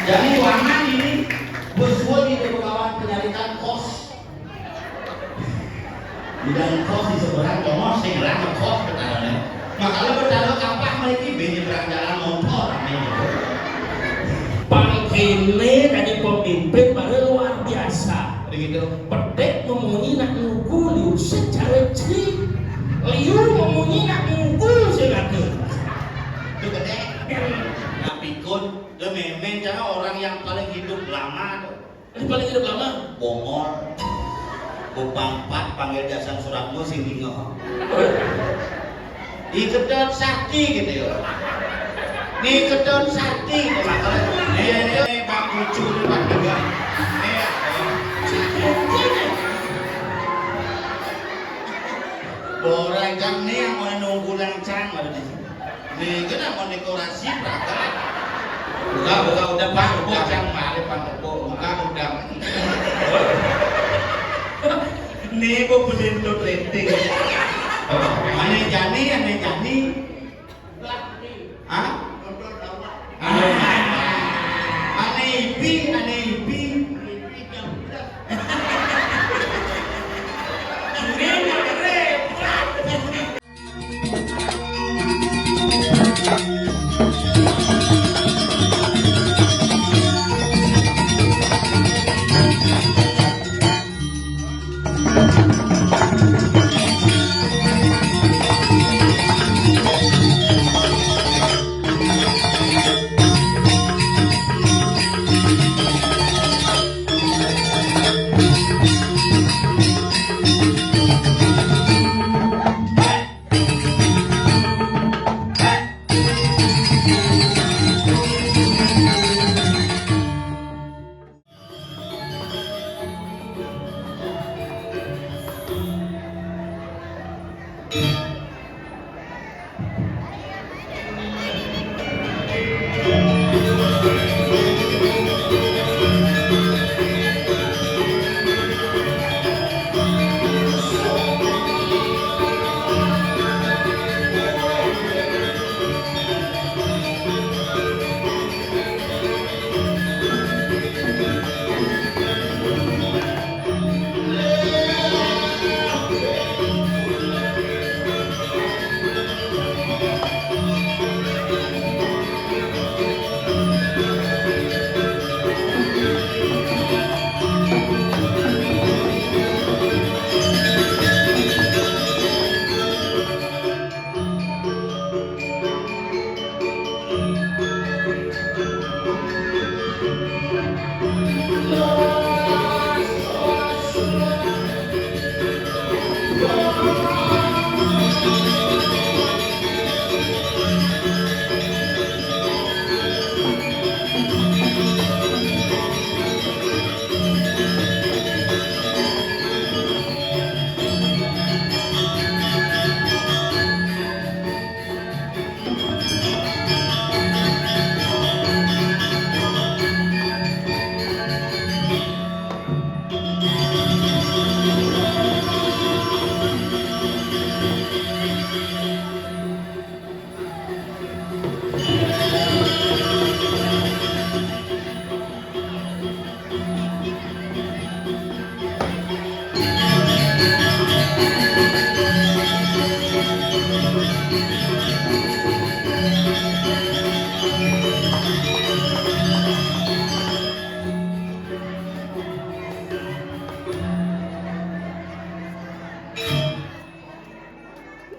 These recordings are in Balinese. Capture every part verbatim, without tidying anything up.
Jadi, ruangan ini bersuah di Begawan penyarikan kos. Bidang kos di seberang, congos sing ngerang kos perkaraannya. Makanya bercanda kampah mereka, be nyebrang jalan motor, rame gitu. Pangkene dari pemimpin pada luar biasa. Begitu. Pedek memunyi nak ngugu liu secara ceri. Liu memunyi nak ngugu sing ada. Itu gede. Nah, pikun, dia memang cara orang yang paling hidup lama tuh. Ini paling hidup lama. Bongol. Bupangpat panggil jasan suratmu sing dingeh. Di kedot sakti gitu ya. Di kedot sakti gitu. Makanya dia ini Pak Kucu ini Pak Tiga. Iya. Orang jang nih yang mau nunggu lancang ada di sini. Nih, kena mau dekorasi berapa? Buka, buka, udah, Pak, buka. Jangan mari, Pak, buka, buka, udah. Nih, bu, pelindung rating. Ane Jani, Ane Jani. Hah? Ane, Ane Ipi, Ane Ipi.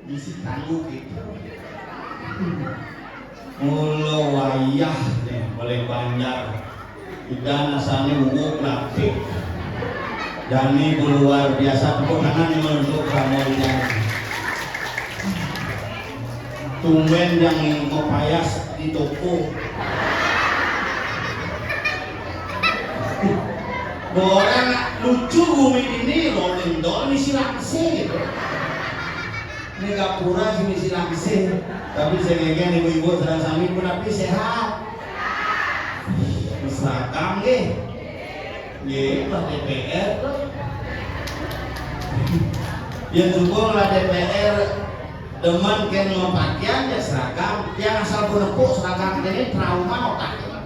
Bisi tangguh gitu. Mula wayah nih, balik Banjar. Ikan asalnya uwuk lapik. Jani luar biasa, tepuk tangan untuk kamu ini. Tumben yang mau payas di toko. Orang lucu bumi ini, rolling doll, misi langsing gitu. Ini gapura sih misi langsing. Tapi saya ngegen ibu-ibu sedang sami pun tapi sehat. Seragam nggih. Nggih, lah D P R. Ya cukup lah D P R demen kan mau pakaian ya seragam. Yang asal pun nepuk seragam ini trauma otaknya.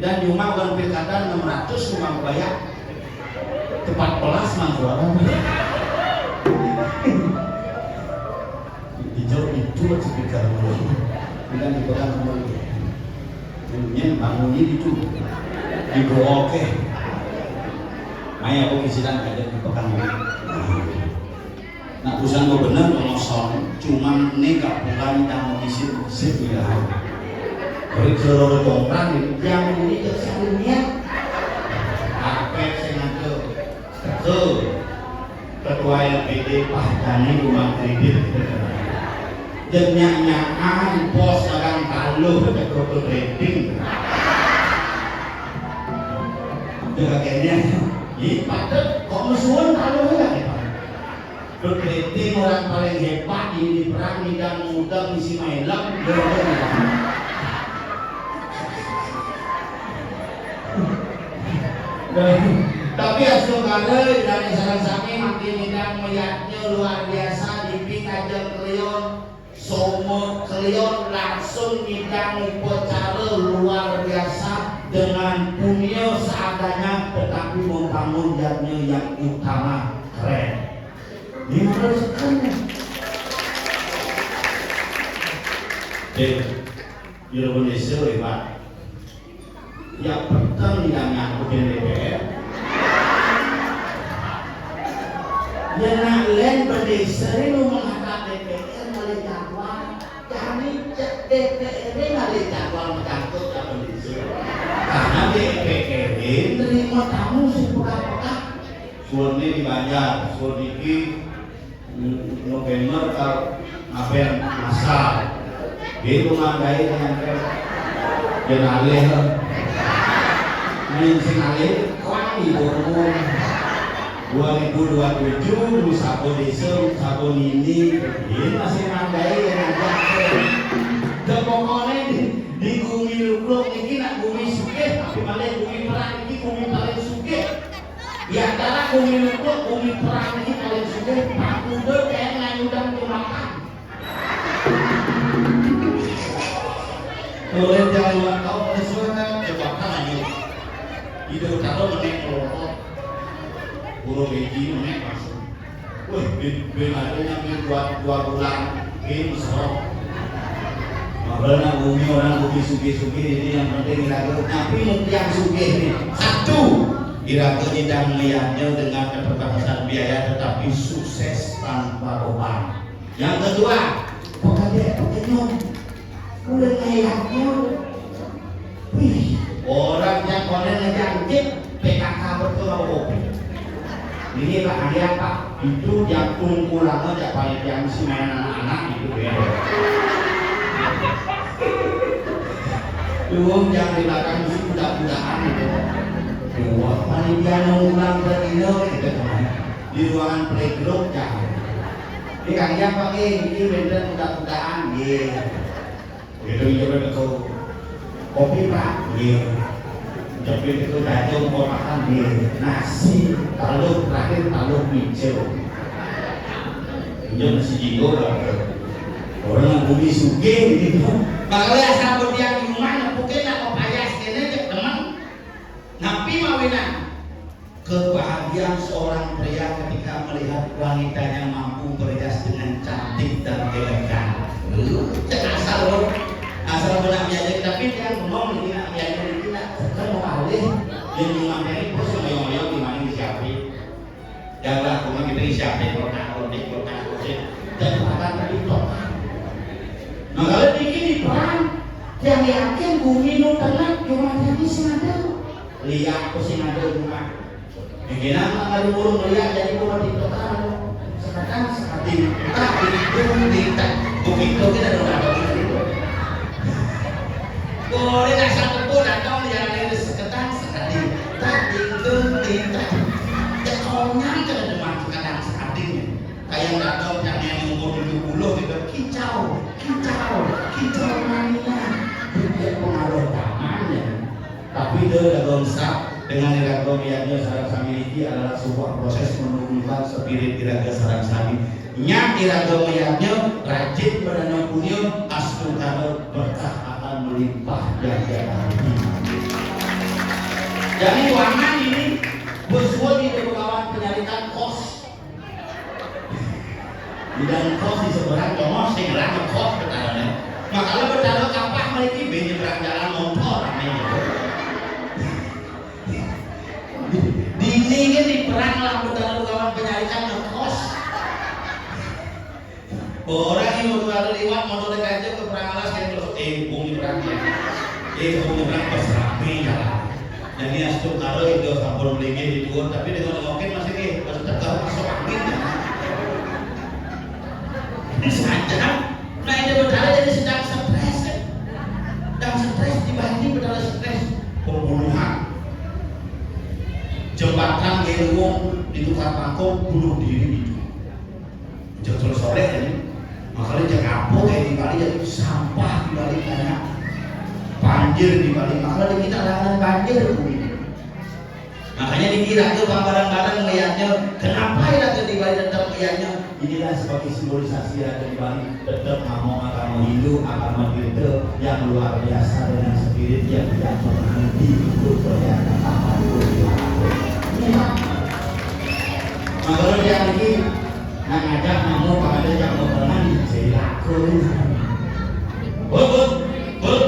Dan cuma orang pilkada enam ratus cuma bayar. Tepat pelas mang suara. Hijau itu speaker. Bilang di pekan kemarin. Ini bangunnya itu. Di oke. Maya aku isiran aja di pekan ini. Nah, urusan gubernur ngosong, cuman ini gak bukan yang mau isi, isi wilayah. Beri seluruh dongkrak ini, yang ini cek sadunya. Apa sing ada? Betul. Ketua L P D Pak Dani rumah kredit. Dan nyak-nyakan bos dagang taluh ke foto trading. Itu kakeknya. Ih, patut kok musuhan taluh ya, Pak? Berarti orang paling hebat ini di perang, ngidang ngudang isi mailem. Tapi asal kala dari sareng sami makin ngidang meyaknya luar biasa di Pikajeng Kelion. Somo Kelion langsung ngidang upacara luar biasa dengan punya seadanya, tetapi membangun yadnya yang utama. Keren. Ini harus keren. Dek, Jero Bendesa, ya, Pak. Ya, peteng yang ngangkutin D P R. Ya, nak len bendesa ini mau mengangkat D P R, malah jadwal. Kami cek D P R ini malah jadwal mencangkut ya bendesa. Karena D P R ini nerima tamu sing pekat-pekat. Suwene di Banjar, suwene iki November karo April masal. Gitu manggae nyampe. Yen alih. Yen sing alih kok iki umur dua ribu dua puluh tujuh, Sabun Desa, Sabun ini, ini masih manggae yang ada. Dan pokoknya di, di bumi lukluk ini nak bumi sugih, tapi malah bumi perang ini bumi paling sugih. Di antara bumi lukluk, bumi perang ini paling sugih, Pak Kuda kayak ngayudan jembatan. Oleh jalan ulang tahun oleh suara jembatan aja. Ide utara menek kelompok. Burung Eji menek masuk. Wih, bin, bin ada yang bin dua, dua bulan, bin mesra. Makanya bumi orang bumi sugih-sugih ini yang penting iraga. Tapi mungkin yang sugih ini. Satu, iraga tidak melihatnya dengan keterbatasan biaya, tetapi sukses tanpa beban. Yang kedua, pekerja pekenyum. Udah kayaknya. Wih, orang yang konen ngejangkit P K K betul apa kopi? Ini Pak Andi apa? Itu yang tungkulannya, yang paling yang si main anak-anak itu ya. Belum yang di belakang si kuda-kudaan itu. Wah, panitia nunggulang berino gitu teman. Di ruangan playgroup ya. Ini kalian pakai ini benten kuda-kudaan, iya. Begitu minjem ke kopi, Pak, iya. Jepit itu daging kotakan, iya. Nasi, telur, terakhir telur hijau. Minjem nasi jigo, Pak. Orang yang bumi sugih gitu. Kalau asal berdiam di rumah, mungkin nak payas kene cek teman. Napi mawinan? Kebahagiaan seorang pria ketika melihat wanitanya mampu berhias dengan cantik dan elegan. Lu cek asal lo. Asal lo nak menjadi, tapi dia ngomong ini nak menjadi ini nak kan mau alih. Dia cuma dari bos ngoyong-ngoyong di mana di siapa? Yang lah, cuma kita di siapa? Kalau tak, kalau tak, kalau tak, kalau tak. Dan bahkan tadi toh. Nah, kalau bikin di perang, yang yakin bumi nu tenang, cuma yang sengaja. Lihat aku sing ada rumah. Yang kena nak ngadu burung lihat jadi gua mati total. Sekadang sekati tak itu kita bukit tu kita dah ada bukit itu. Boleh dah satu pun datang di jalan ini sekadang sekati tak itu kita. Ya konyang kita cuma sekadang sekati. Kayak datang yang yang umur tujuh puluh gitu, kicau, kicau, kicau mainnya. Tidak pengaruh zaman ya. Tapi dia dah bangsa dengan iraga melihatnya sareng sami niki adalah sebuah proses menumbuhkan spirit iraga sareng sami. Nyak iraga melihatnya rajin berdana punya, astungkara berkah akan melimpah dan tiada henti. Jadi ruangan ini, bos gua di Begawan penyarikan kos. Di dalam kos di seberang, congos, sing ngerang kos, betul. Makanya betul, kapah mereka nyebrang jalan motor, rame gitu. Dindingnya diperang lah, betul, Begawan penyarikan ngekos. Orang yang mau ada liwat, mau ada kerja ke perang alas, kayak terus, eh, hubungi perang ya. Eh, hubungi perang, pas rame jalan. Jadi, astungkara itu sampun melingin di dua, tapi dengan ngokin masih, eh, pas tegar masuk angin ya. Ini saja. Nah, ini betul, jadi sedang stres ya. Dan stres di Bali ini betul stres. Pembunuhan. Jembatan Geluwung ditukar pangkong, bunuh diri itu. Jatuh soleh ini. Makanya jangan apa kayak di Bali, jadi sampah di Bali banyak. Banjir di Bali, makanya kita langganan banjir bumi. Makanya dikira tuh barang-barang melihatnya, kenapa ya ke di Bali tetap melihatnya? Inilah sebagai simbolisasi ada di Bali, tetap mau agama Hindu, agama Tirta yang luar biasa dengan spirit yang tidak pernah henti untuk berkata apa pun dilakukan. Iya. Makanya dia ini, nak ngajak kamu pada jam berkenan, saya lakuin. Bud, bud, bud.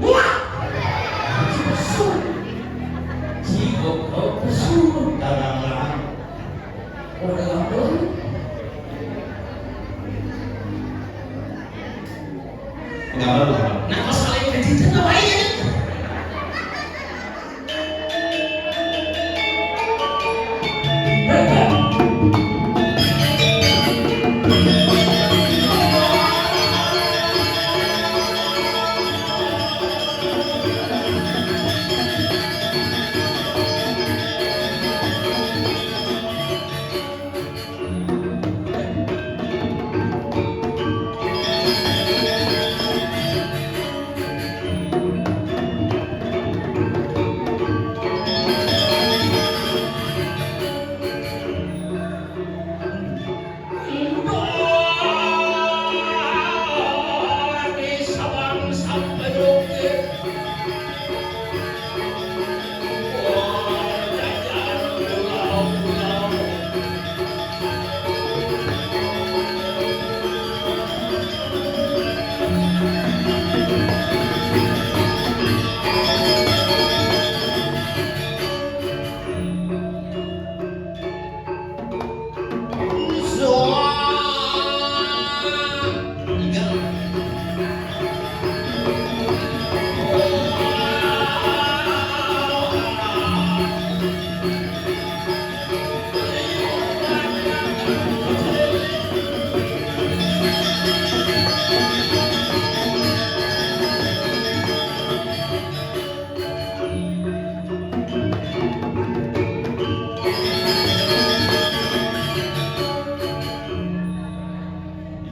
Wah! Pesu. Cikok, pesu. Dagang-dagang. Udah dagang. Enggak malu. Nah, masalahnya di sana baik.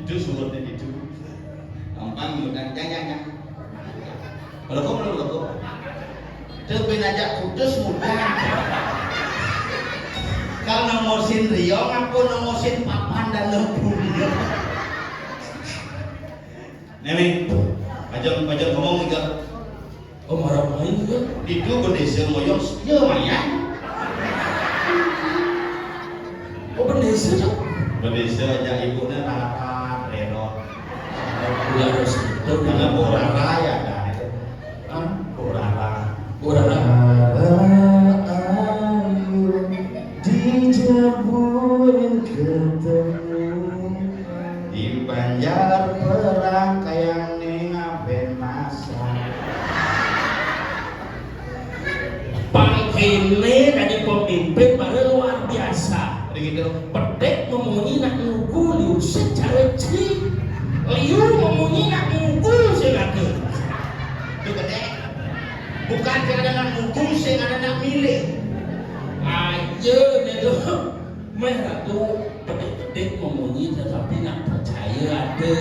Itu sumbernya itu. Gampang, mudah, jangan, jangan. Kalau kau belum, kalau kau. Teu bén aja putus mudah. Kalau nang musim riong, aku nang musim papan dan lembur. Nemi, pajar, pajar ngomong juga. Oh, marah main juga. Itu bendesa ngoyong, ya lumayan. Oh, bendesa tuh. Bendesa aja ibunya narakan, renot. Udah harus itu. Karena Bu Rara ya, nah, itu. Hah? Bu Rara. Bu Rara. Rara, ayo dijaburin ketemu. Di Banjar Perang kayak nih ngapain masak? Pang kene tadi pemimpin baru luar biasa. Begitu. Pedek memunyi nak ngugu liu secara cili. Liu memunyi nak ngugu sing ada. Itu pedek. Bukan ada nak ngugu sing ada nak milih. Ayo nih tuh. Meh ratu pedek-pedek memunyi tetapi nak percaya ada.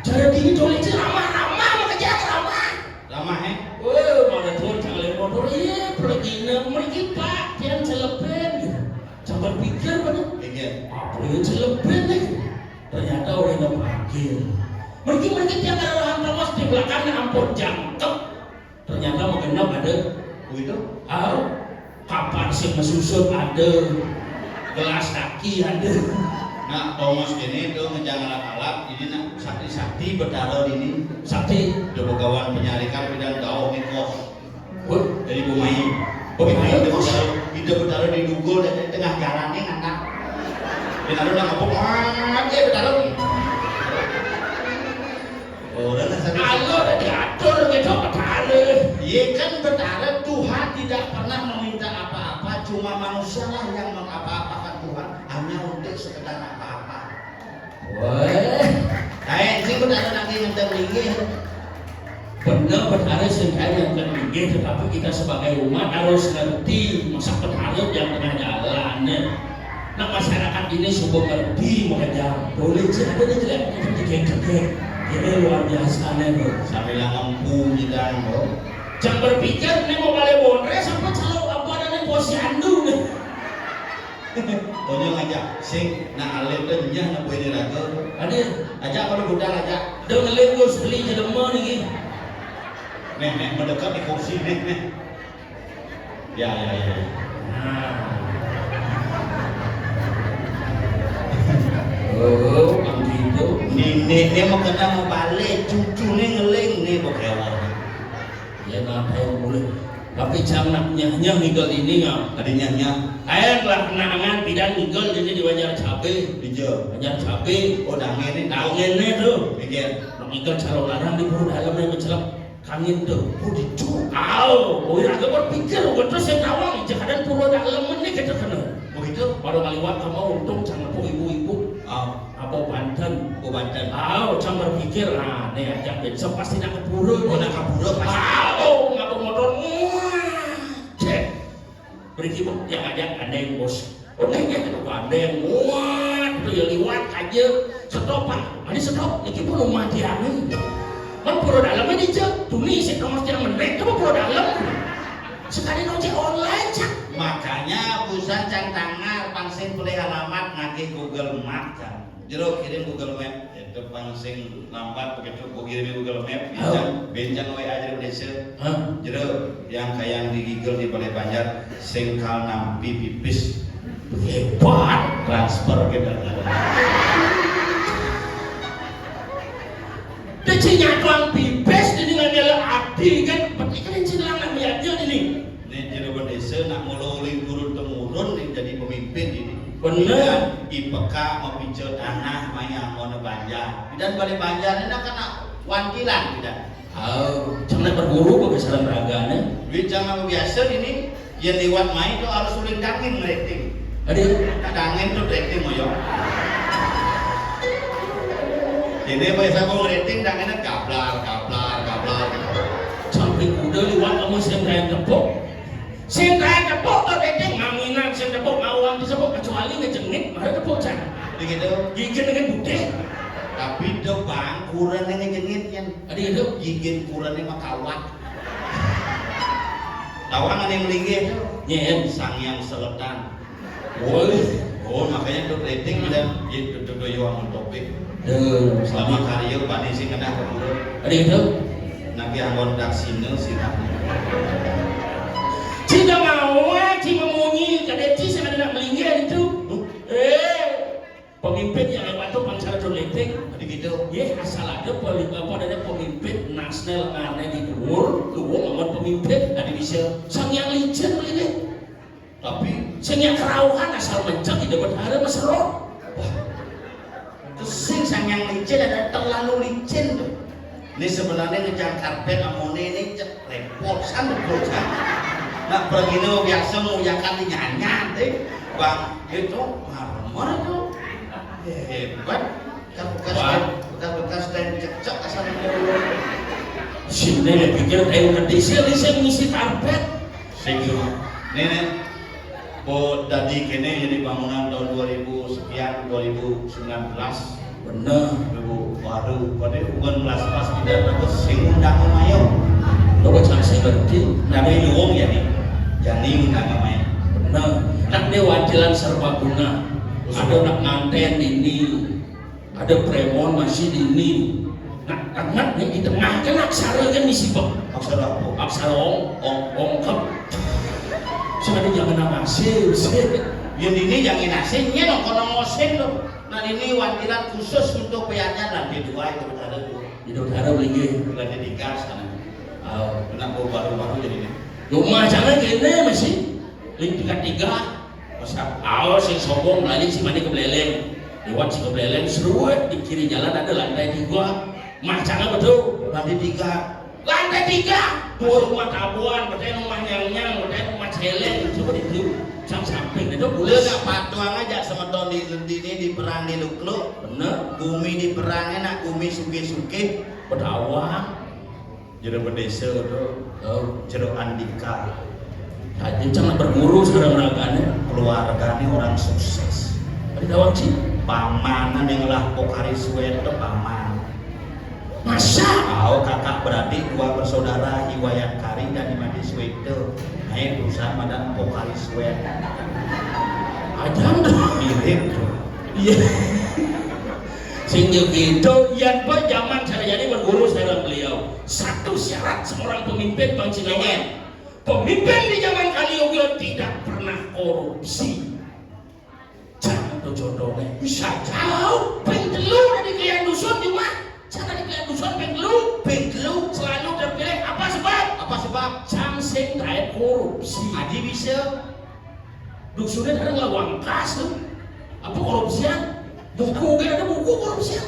Cara dini tulis ramah-ramah, mau kerja ramah. Ramah, eh? Oh, mana tuh jangan motor, iya, pergi nang mereka, Pak, jangan celepin, gitu. Jangan pikir, mana? Iya. Apa yang celepin, nih? Ternyata orang yang panggil. Mereka, mereka tiap ada orang terus di belakangnya ampun jangkep. Begitu? Tahu? Kapan sih mesusut ada, gelas kaki ada. Nah, tongos ini tuh ngejang alat-alat, ini nah sakti-sakti bertaruh ini. Sakti. Udah begawan penyarikan bidan jauh nih kos. Wah, dari Bu Mai. Bagaimana ide bos? Ide bertaruh di dugul dan di tengah jalannya ngangkat. Bertaruh nang ngepuk, wah, dia bertaruh. Orang nang sampai alur diatur gitu, bertaruh. Iya kan, bertaruh Tuhan tidak pernah meminta apa-apa, cuma manusialah yang mengapa-apakan Tuhan hanya untuk sekedar apa-apa. Wah. Kayak sih bertaruh lagi ngenteng linggih. Bener, bertaruh sih kayak ngenteng linggih, tetapi kita sebagai umat harus ngerti masa bertaruh yang tengah jalan ya. Nah, masyarakat ini suka ngerti makanya boleh sih ada di jelek itu dikit-dikit. Ini luar biasa nih bro. Sambil ngempu gitu bro. Jangan berpikir ini mau balik bondres apa calo apa namanya posyandu nih. Onyong aja, sing nah alim tuh nyah nepuin raga. Ada aja kalau budal aja. Udah ngeling gue beli jelema nih. Nih, nih, mendekat di kursi, nih, nih. Ya, ya, ya. Nah. Oh, bang gitu. Nenek dia mau kena mau balik, cucu nih ngeling nih, bokewon. Ya, ngapain mulai? Tapi cang nak nyah-nyah ngigel ini nggak? Ada nyah-nyah. Kayak lah kenangan bidan ngigel jadi di Banjar Cabe. Di Jo. Banjar Cabe. Oh, dangen nih. Dangen nih tuh. Mikir. Nak ngigel calon larang di buru dalam yang mencelak. Kangin tuh. Oh, di Jo. Au, oh, ya, agak berpikir, oh, terus saya tawang, jangan pura dalam ini kita kena. Begitu? Baru ngaliwat kamu untung jangan ibu-ibu. Oh. Apa Banten? Oh, Banten. Au, cang berpikir, nah, nih aja besok pasti nak ke pura. Oh, nak ke pura pasti. Au, ngapa motor? Wah, cek. Berhenti, Bang. Yang ada gandeng, Bos. Oke, ya, gandeng. Wah, itu ya liwat aja. Stop, Pak. Ini stop. Ini pun rumah dia nih. Kan pura dalam ini, Cek. Tuh nih, saya nomor tiang menek, coba pura dalam. Sekali ojek online, Cak. Makanya busan cang tangar, pangsing pilih alamat, nagih Google Map, Cak. Jero kirim Google Map, itu pangsing lambat begitu, gua kirim Google Map, oh. Bencang, bencang W A jadi Indonesia. Hah? Jero, yang kayak di Google di Balai Banjar, sengkal nampi pipis. Hebat. Transfer kita. Teu cing nyatuan pipis, jadi ngambil arti kan, berarti kan cing lang nak melihatnya ini. Ini jadi desa nak mula uling turun temurun nih jadi pemimpin ini. Bener. I P K mau pinjau tanah, mayang mau banjar. Dan balik banjar ini nak kena wantilan tidak. Oh, cang nak berguru bagasaran raganya. Duit jangan biasa ini. Yang liwat main tuh harus uling dangin ngeriting. Ada. Nah, dangin tuh ngeriting moyong. Ini apa yang ngeriting danginnya gablar, gablar, gablar. Sampai kuda liwat kamu sing kayak tepuk. Sing kayak tepuk tuh ngeriting, maminan sing tepuk, mawang disebut, kecuali ngejengit, mana tepuk, Cang? Begitu. Gigit dengan putih. Tapi do bang, kurang ngejengit, Yan. Ada gitu? Gigit kurangnya mah kawat. Tahu kan ada yang linggih tuh? Nyen. Sang yang seletan. Woi. Oh, makanya tuh rating dan gitu tuh doyo amun topik. Duh, selama karya bani sih kena keburu. Ada itu? Nanti anggon daksina sih. Cina mau, eh, cina munyi, kadeci saya ada nak melinggih itu. Eh, pemimpin yang lewat tuh bangsa tuh letik. Ada gitu. Ye, asal ada poli-, apa ada pemimpin nasional ngane di dhuwur, luwung lawan pemimpin ada bisa. Sang yang licin ini. Tapi sing yang kerauhan asal mencak tidak berharap mesero. Wah. Terus sing sang yang licin ada terlalu licin tuh. Ini sebenarnya ngejang karpet amone ini cek repot san betul san. Nah, begini biasa mau yakan di nyanyan deh. Bang, itu marmer itu. Hebat. Kan bekas, wah, bekas-bekas dan cekcok asal dulu. Sini dia pikir kayak ngerti sih, ini saya ngisi karpet. Sing. Ini, nih. Oh, tadi kene jadi bangunan tahun dua ribu sekian, dua ribu sembilan belas. Bener. Dua ribu, waduh, pada bukan belas pas kita takut sing undang mayo. Coba cang saya ngerti. Tapi luwung ya nih. Jadi undang mayo. Bener. Nak dia wakilan serbaguna. Ada nak nganten ini. Ada premon masih dini. Nah, karena yang di tengah kan aksara kan misi bek. Aksara apa? Aksara ong, ong, ong, kep. Sing ada jangan nama sih, sih. Yang ini jangan nasi, ini nongkrong ngosin loh. Nah, ini wantilan khusus untuk penyanyi lantai dua itu, Utara tuh. Di Utara boleh gini. Lantai tiga sana. Oh, kena bau baru-baru jadi ini. Rumah jangan gini masih. Link tiga tiga. Masa awal sing sombong lali si mani ke Beleleng. Lewat si ke Beleleng, seruat di kiri jalan ada lantai tiga. Mah jangan betul. Lantai tiga. Lantai tiga. Dua rumah tabuan, betul rumah nyang-nyang, betul rumah celeng, coba itu. Sang samping itu Udah boleh. Gak patuang aja semeton di, di ini di perang di Lukluk. Bener. Bumi di perang enak, bumi suke-suke. Pedawang. Jero Bedesa itu, oh, Jero Andika. Jadi jangan berguru sekarang raganya. Keluarganya orang sukses. Ada dawang sih. Pamannya yang lah Pokari Suwet itu paman. Masa? Tahu kakak beradik dua bersaudara, Iwayan Kari dan Imadi Suwete. Naik perusahaan Madan Pokari Suwet. Ada mirip tuh. Iya. Sehingga gitu, yang zaman saya jadi berguru saya beliau. Satu syarat seorang pemimpin Bang Cinawan. Pemimpin di zaman Kaliyoga tidak pernah korupsi. Jangan tuh jodohnya. Bisa jauh. Ping telu dari kalian dusun cuma. Jangan di kalian dusun ping telu. Ping telu selalu terpilih. Apa sebab? Apa sebab? Jam sing tae korupsi. Adi bisa. Dusunnya ada nggak uang kas tuh. Apa korupsian? Buku kan ada buku korupsian.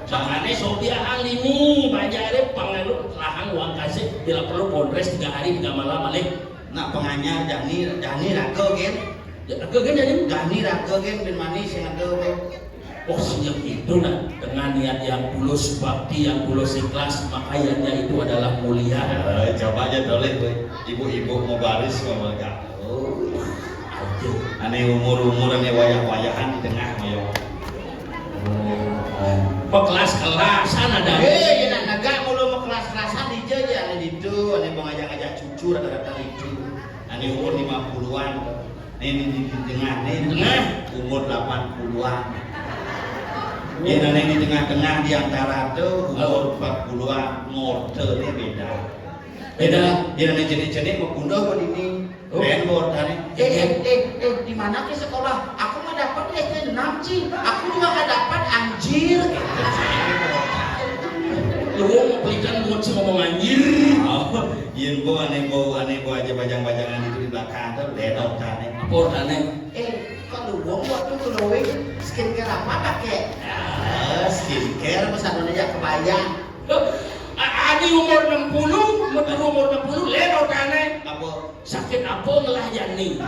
Jangan nih sobiaan ini. Banyak ada pangalu lahan uang kasih. Bila perlu kongres tiga hari tiga malam balik. Nak penganyar jani jani raga kan? Ya raga kan jani? Jani raga kan bin manis yang ada. Oh, senyum itu nah, dengan niat yang tulus, bakti yang tulus, ikhlas, makanya itu adalah mulia. Eh, coba aja tulis, Bu. Ibu-ibu mau baris sama mereka. Oh, aja. Ane umur-umur, ane wayah-wayahan di tengah, mayo. Oh, eh. Pekelas-kelasan ada. Eh, ya nak negak mulu pekelas-kelasan di aja, ane itu, ane pengajak-ajak cucu rata-rata itu. Ane umur lima puluhan. Ini di tengah nih, tengah umur delapan puluhan. Ini nih di tengah-tengah di antara tuh umur empat puluhan, ngorte nih beda. Beda. Ini nih jenis-jenis mau guna apa ini? Oh. Ben ngorte nih. Eh, eh, eh, eh, di mana ke sekolah? Aku mah dapat S D enam, Cing. Aku juga nggak dapat, anjir. Lu mau pelikan buat sih ngomong anjir. Oh, iya, bu, aneh, bu, aneh, bu, aja bajang-bajangan itu di belakang tuh, ledok, aneh. Apa, aneh? Eh, kok lu buang waktu glowing? Skincare apa pakai? Ah, skincare, pesan aja kebayang. Loh, a- Adi umur enam puluh, umur umur enam puluh, ledok, aneh. Apa? Sakit apa ngelah jani?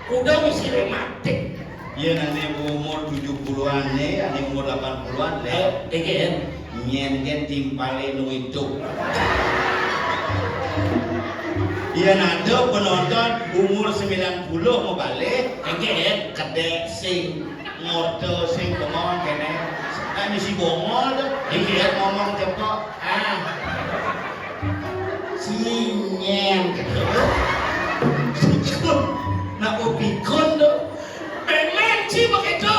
Udah mesti rematik. Iya, nanti umur tujuh puluhan nih, nanti umur delapan puluhan, leh. Eh, iya, iya. Nyen gen timpale nu itu. Iya, nado penonton umur sembilan puluh mau balik. Iya, iya. Kedek sing ngorte sing bengong kene. Nah, misi bongol tuh. Iya, ngomong cepok. Ah. Sinyen gitu. Pikun. Nak mau pikun tuh. Pengen sih begitu.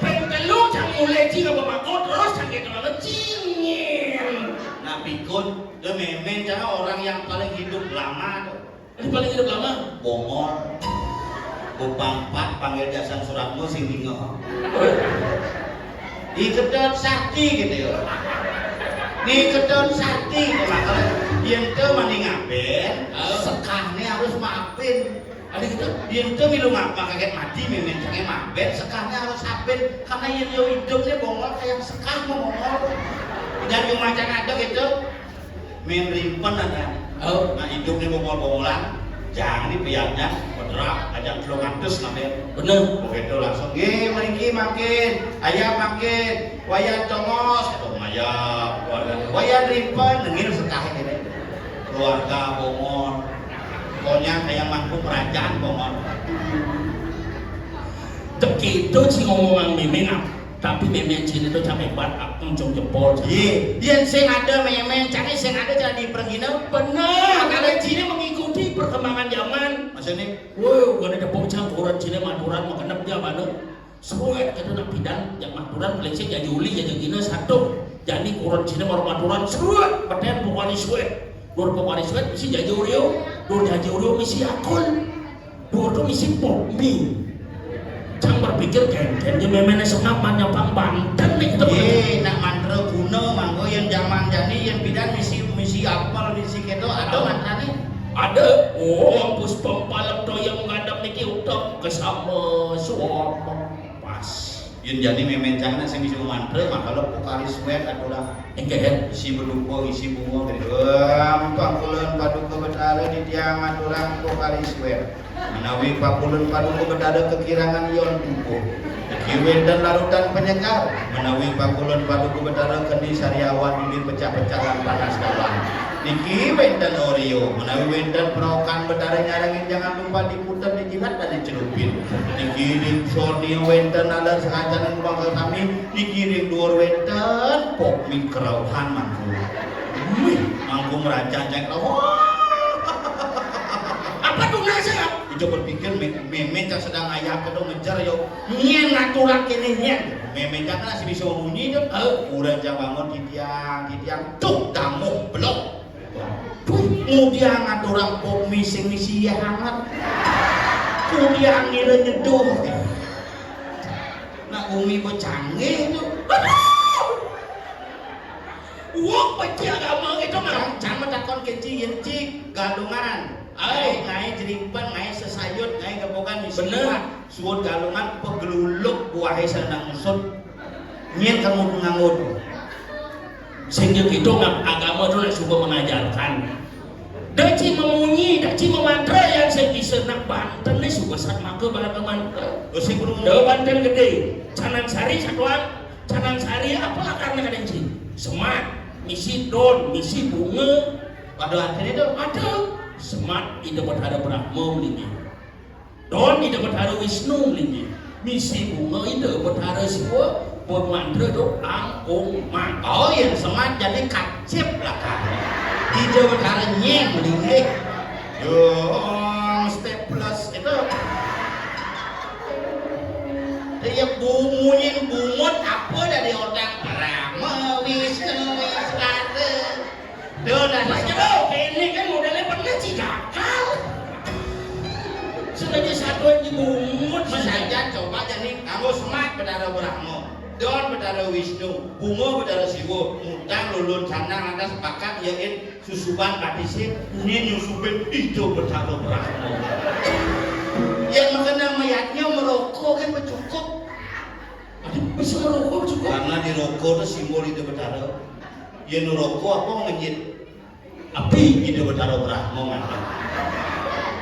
Pengen telu cang mulai sih nggak mau terus cang gitu banget, sinyen. Nah, pikun, tuh memen cara orang yang paling hidup lama tuh. Ini paling hidup lama. Bongol. Bupangpat panggil jasan suratmu sing dingo. Diketon sakti gitu ya. Diketon sakti gitu. Makanya yang ke mending ngapain? Oh. Sekahnya harus maafin. Ada gitu. Yang ke milu ngapa kaget mati, memen sange maafin. Sekahnya harus apin. Karena yang yo hidupnya bongol kayak sekah mau bongol. Dan cuma ada gitu. Main rimpen ada. Oh. Nah, hidupnya bongol-bongolan. Jangan dipiatnya, pedrak aja belum ngantus namanya. Bener. Begitu langsung, "Nggih, mriki makin, ayam makin, wayan tongos." Kata Maya, keluarga, "Wayan rimpen, nengil sekahe ini." Keluarga bongol. Pokoknya kayak mangkuk kerajaan bongol. Cek itu sih ngomongan mimin, ah. Tapi memen sini tuh capek banget, aku ujung jempol. Iya, dia sing ada memen, cari sing ada jadi pergina. Benar, karena sini mengikuti perkembangan zaman. Maksudnya? Wah, gua ada tepuk campuran sini maturan mau kenep dia mana? Suet kata nak pidan, yang maturan paling sih jadi uli jadi gina satu. Jani kurencina mara maturan, sruet, beten Pokari Sweat. Dur Pokari Sweat misi Jaja Oreo, dur Jaja Oreo misi Yakult. Dur to misi Pop Mie. Cang berpikir, "Kénkén ja méméné sengap man nyapang banten né kita." Éh, nak mantra kuno, mangko yén jaman jani, yén pidan misi, misi apel, misi kéto, ada mantrané? Ada. Om Puspam Palem Toya Manggadap niki utek kesama suama. Pas. Yén jani mémén cang nak sing bisa mantra, maka lep Pokari Sweat aturang. Éngkén. Isi bedupa, isi bunga, gitu. Om, pangulun paduka Betara titiang aturang Pokari Sweat. Menawi pangulun paduka Betara kekirangan ion tubuh. Niki wénten larutan penyegar. Menawi pangulun paduka Betara keni sariawan, dulir pecah-pecah lan panas kawan. Niki wénten Oreo. Menawi wénten perokan Betara nyarengin, jangan lupa diputer, dijilat, dan dicelupin. Niki ring sornia wénten aler sakancaning mangga sami. Niki ring duur wénten Pop Mie kerauhan mangku. Wih, mangku merancang cek. Wah. Apa tuh nasi? Ijo berpikir mé-, mémé cang sedang ayah kedong ngejar yo. Nyén ngaturang kéné nyén. Mémé cang kan masih bisa munyi tuh. Eh, urang cang bangun titiang, titiang. Tuh, tamu, belum. Duh, ngudiang ngaturang Pop Mie sing misi ié hanget. Ngudiang ngira nyeduh. Nak gumi kok canggih tuh. Aduh. Wong benci agama gitu mah. Cang, cang mah takon kéné ci, yén ci Galungan. Ai, ngaé jerimpén, ngaé sesayut, ngaé gebogan misi. Bener. Kuat. Suud Galungan pegeluluk buahé sana ngusut. Nyén kamu nganggur. Sing gitu, ngap agama tuh nak suka mengajarkan. Daci memunyi, daci memantra yang saya bisa nak banten nih suka saat maka balaga mantra. Terus sing kudu Da banten gedé, Canang Sari satuan, Canang Sari apa akarnya kadang sih? Semat, misi don, misi bunga. Pada artinya itu ada. Semat Ida Betara Brahma melingin. Don Ida Betara Wisnu melingin. Misi bunga Ida Betara Siwa, pemantra do ang ong mang. Oh, yang semat jadi kacip lah kan. Ida Betara nyeng melingin. Yo, step plus itu. Dia bunguin bungut apa dari orang Brahma, Wisnu, Iswara. Duh, nah, Mas Jero, ini kan modelnya pernah cigakal. Sengaja satu aja bungut, Mas. Sajan coba jadi nganggo semat Betara Brahma, don Betara Wisnu, bunga Betara Siwa, ngutang lulun sana lantas pakat yakin susuban patisin, ini nyusubin itu Betara Brahma. Yang mengenal mayatnya merokok kan bercukup. Aduh, bisa merokok cukup. Karena di rokok itu simbol itu Betara. Yén rokok apa ngejit? Api. Ida Betara Brahma mantap.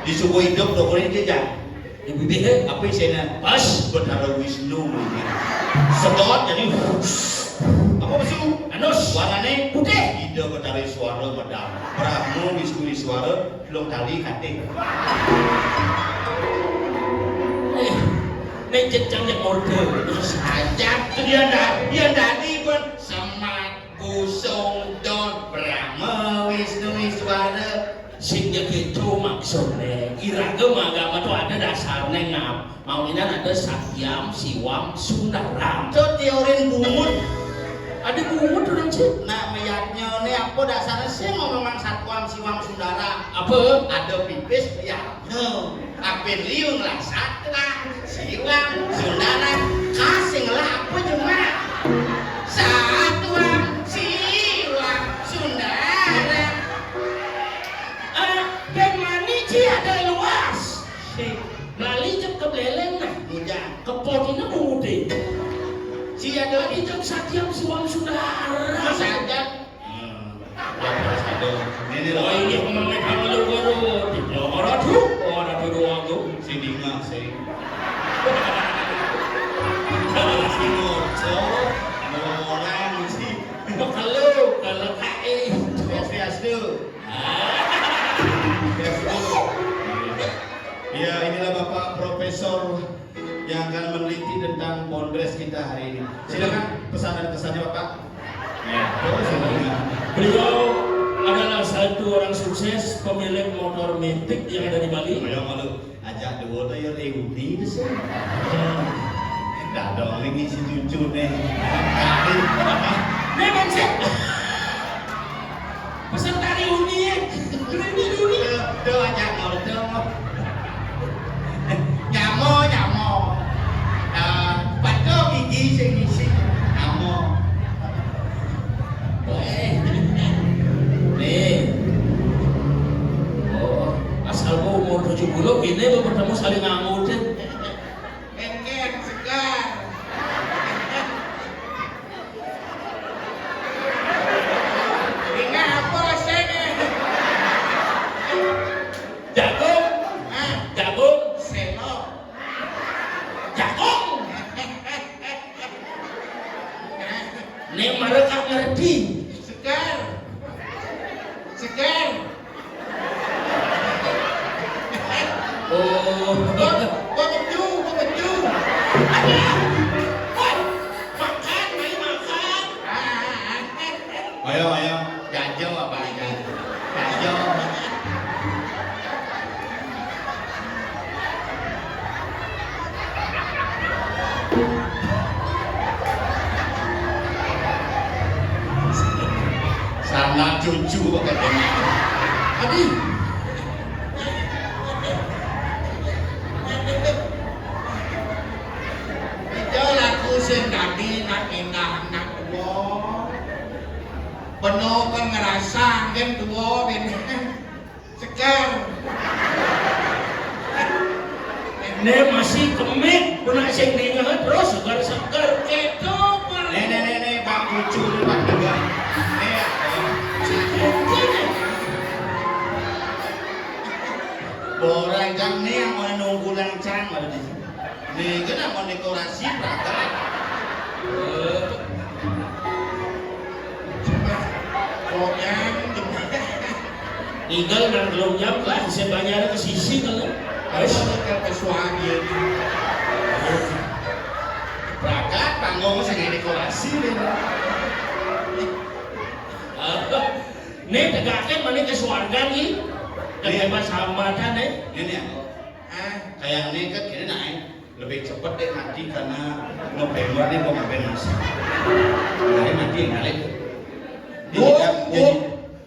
Di suku hidup rokok ini jejak. Di bibir, eh? Api sana. Pas. Betara Wisnu ini. Sedot jadi apa besu? Anus. Warnane putih. Ida Betara Iswara medal. Brahma Wisnu Iswara belum tali kate. Eh, nek jejak yang order. Sajak tu dia dah, dia tadi pun semat. Busung don Brahma Wisnu Iswara. Sing ya gitu maksudnya. Iraga agama tuh ada dasarnya ngap. Mau ini ada Satyam, Siwam, Sundaram. Tuh teorin bungut. Ada bungut orang sih. Nah, mayatnya ini apa dasarnya sih mau memang Satwam, Siwam, Sundaram? Apa? Ada pipis, ya. No, apin liu ngelah Satwam, Siwam, Sundaram, kasih ngelah apa cuma? Satwam, Siwam, Sundaram. Ah, ben mani ci ada luas. Si, lali jep ke beleleng nah. Bujang. Kepot ini bungutin. Si ada ijep Satyam, Siwam, Sundaram. Saja. Hmm. Ya, terus ada. Ini loh. Oh, ini pemakai kamu lu baru. Di nomor tuh. Oh, ada tuh doang tuh. Sini nggak sih? Sini, so, orang sih. Kalau, kalau kae. Swastiastu. Ah. Swastiastu. Ya, inilah Bapak Profesor yang akan meneliti tentang Bondres kita hari ini. Silakan pesan dan kesannya, Bapak. Ya, terus, silakan. Beliau adalah satu orang sukses pemilik motor metik yang ada di Bali. Ayo, malu. Ajak dua tuh ya reuni itu sih. Dah dong, ini si cucu nih. Memang sih. Peserta reuni, reuni, reuni. Tuh, tuh, aja, tuh, tuh. Nyamo, nyamo. Eh, patuh gigi sing ngisi. Nyamo. Eh, nih. Oh, asal gua umur tujuh puluh gini, lu bertemu saling ngangutin. Engken, segar. Ingat apa sih? Jagung. Hah? Jagung. Selo. Jagung. Nih mereka ngerti. Segar. Segar. Oh. Gua, gua keju, gua keju. Ada. Woi, makan, ayo makan. Ah, ah, ah. Ayo, ayo. Jajo apa aja? Jajo. Sama cucu katanya. Aduh. Ijo laku sing dadi nak endah nak tuwa. Peno kan ngerasa kan tuwa kan. Segar. Nek masih kemik, kena sing dingin terus segar-segar. Itu per- Nek, nek, nek, nek, Pak Kucu, nek, Pak Tegar. Nek, orang jam nih yang mau nunggu lancang, ada di sini. Nih, kena mau dekorasi, berangkat. Pokoknya, Igal nang belum nyampe, bisa bayar ke sisi kalau. Harus ke pesuagi. Berangkat panggung sing dekorasi nih. Nih tegaknya mana ke suarga nih? Yang hebat hambatan nih. Ini aku. Ah, kayak ini kan kira naik. Lebih cepet deh mati karena November nih mau ngapain masih. Hari mati yang kali. Di Gua, bidang, di, gua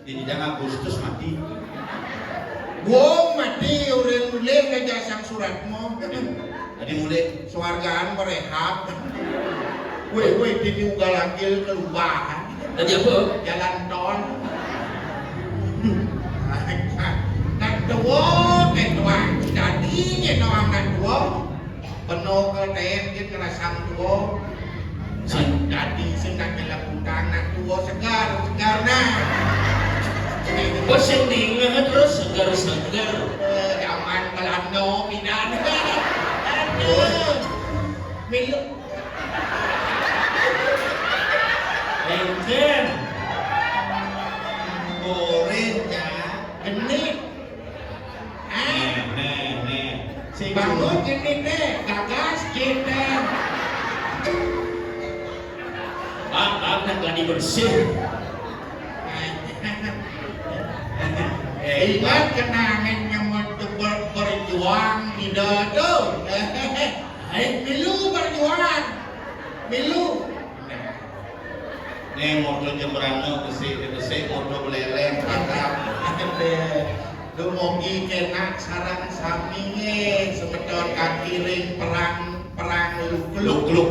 di bidang Agustus mati. Gua mati orang mulai ngajak sang suratmu. Tadi mulai. Suargaan merehab. Weh, weh, di ugal angkil keluar. Tadi apa? Jalan tol. Nak tuwa, nak tuwa. Jadi, nya orang nak tuwa. Penuh ke ten, dia ngerasang tuwa. Sing dadi, sing nak ngelak utang, nak tuwa segar, segar nah. Bos yang diingat terus segar-segar. Eh, zaman Belanda, pindah. Aduh. Milu. Encer. Goreng, ya. Genit. Nih, nih, nih. Si bangun genit deh, gagas genit. Bang, bang, nak gladi bersih. Eh, ingat kenangan nyamot ber-, berjuang tidak tuh. Hai, milu berjuang. Milu. Nih, motor jembrana, besi, besi, motor beleleng, kakak. Dumugi kena sareng sami, semeton kaki ring perang, perang lukluk. Lukluk.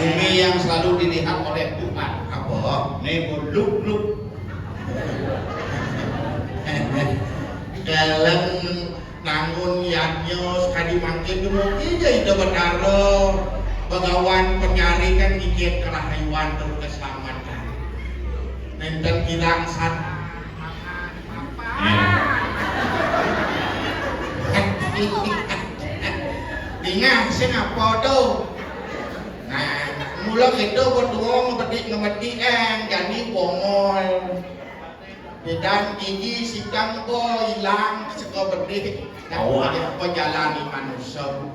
Bumi yang selalu dilihat oleh Tuhan. Apa? Nih, lukluk. Dalam nangun yadnya sekali mangkin dumugi ja Ida Betara. Bagawan penyarikan gigit kerahayuan tur keselamatan. Nenten kirang sat. Dingah sing apa tu? Nah, mula kita berdua ngebedik ngebedik eh, jadi bongol. Bidan gigi sidang bo ilang seko bedik. Awak. Apa jalani manusia?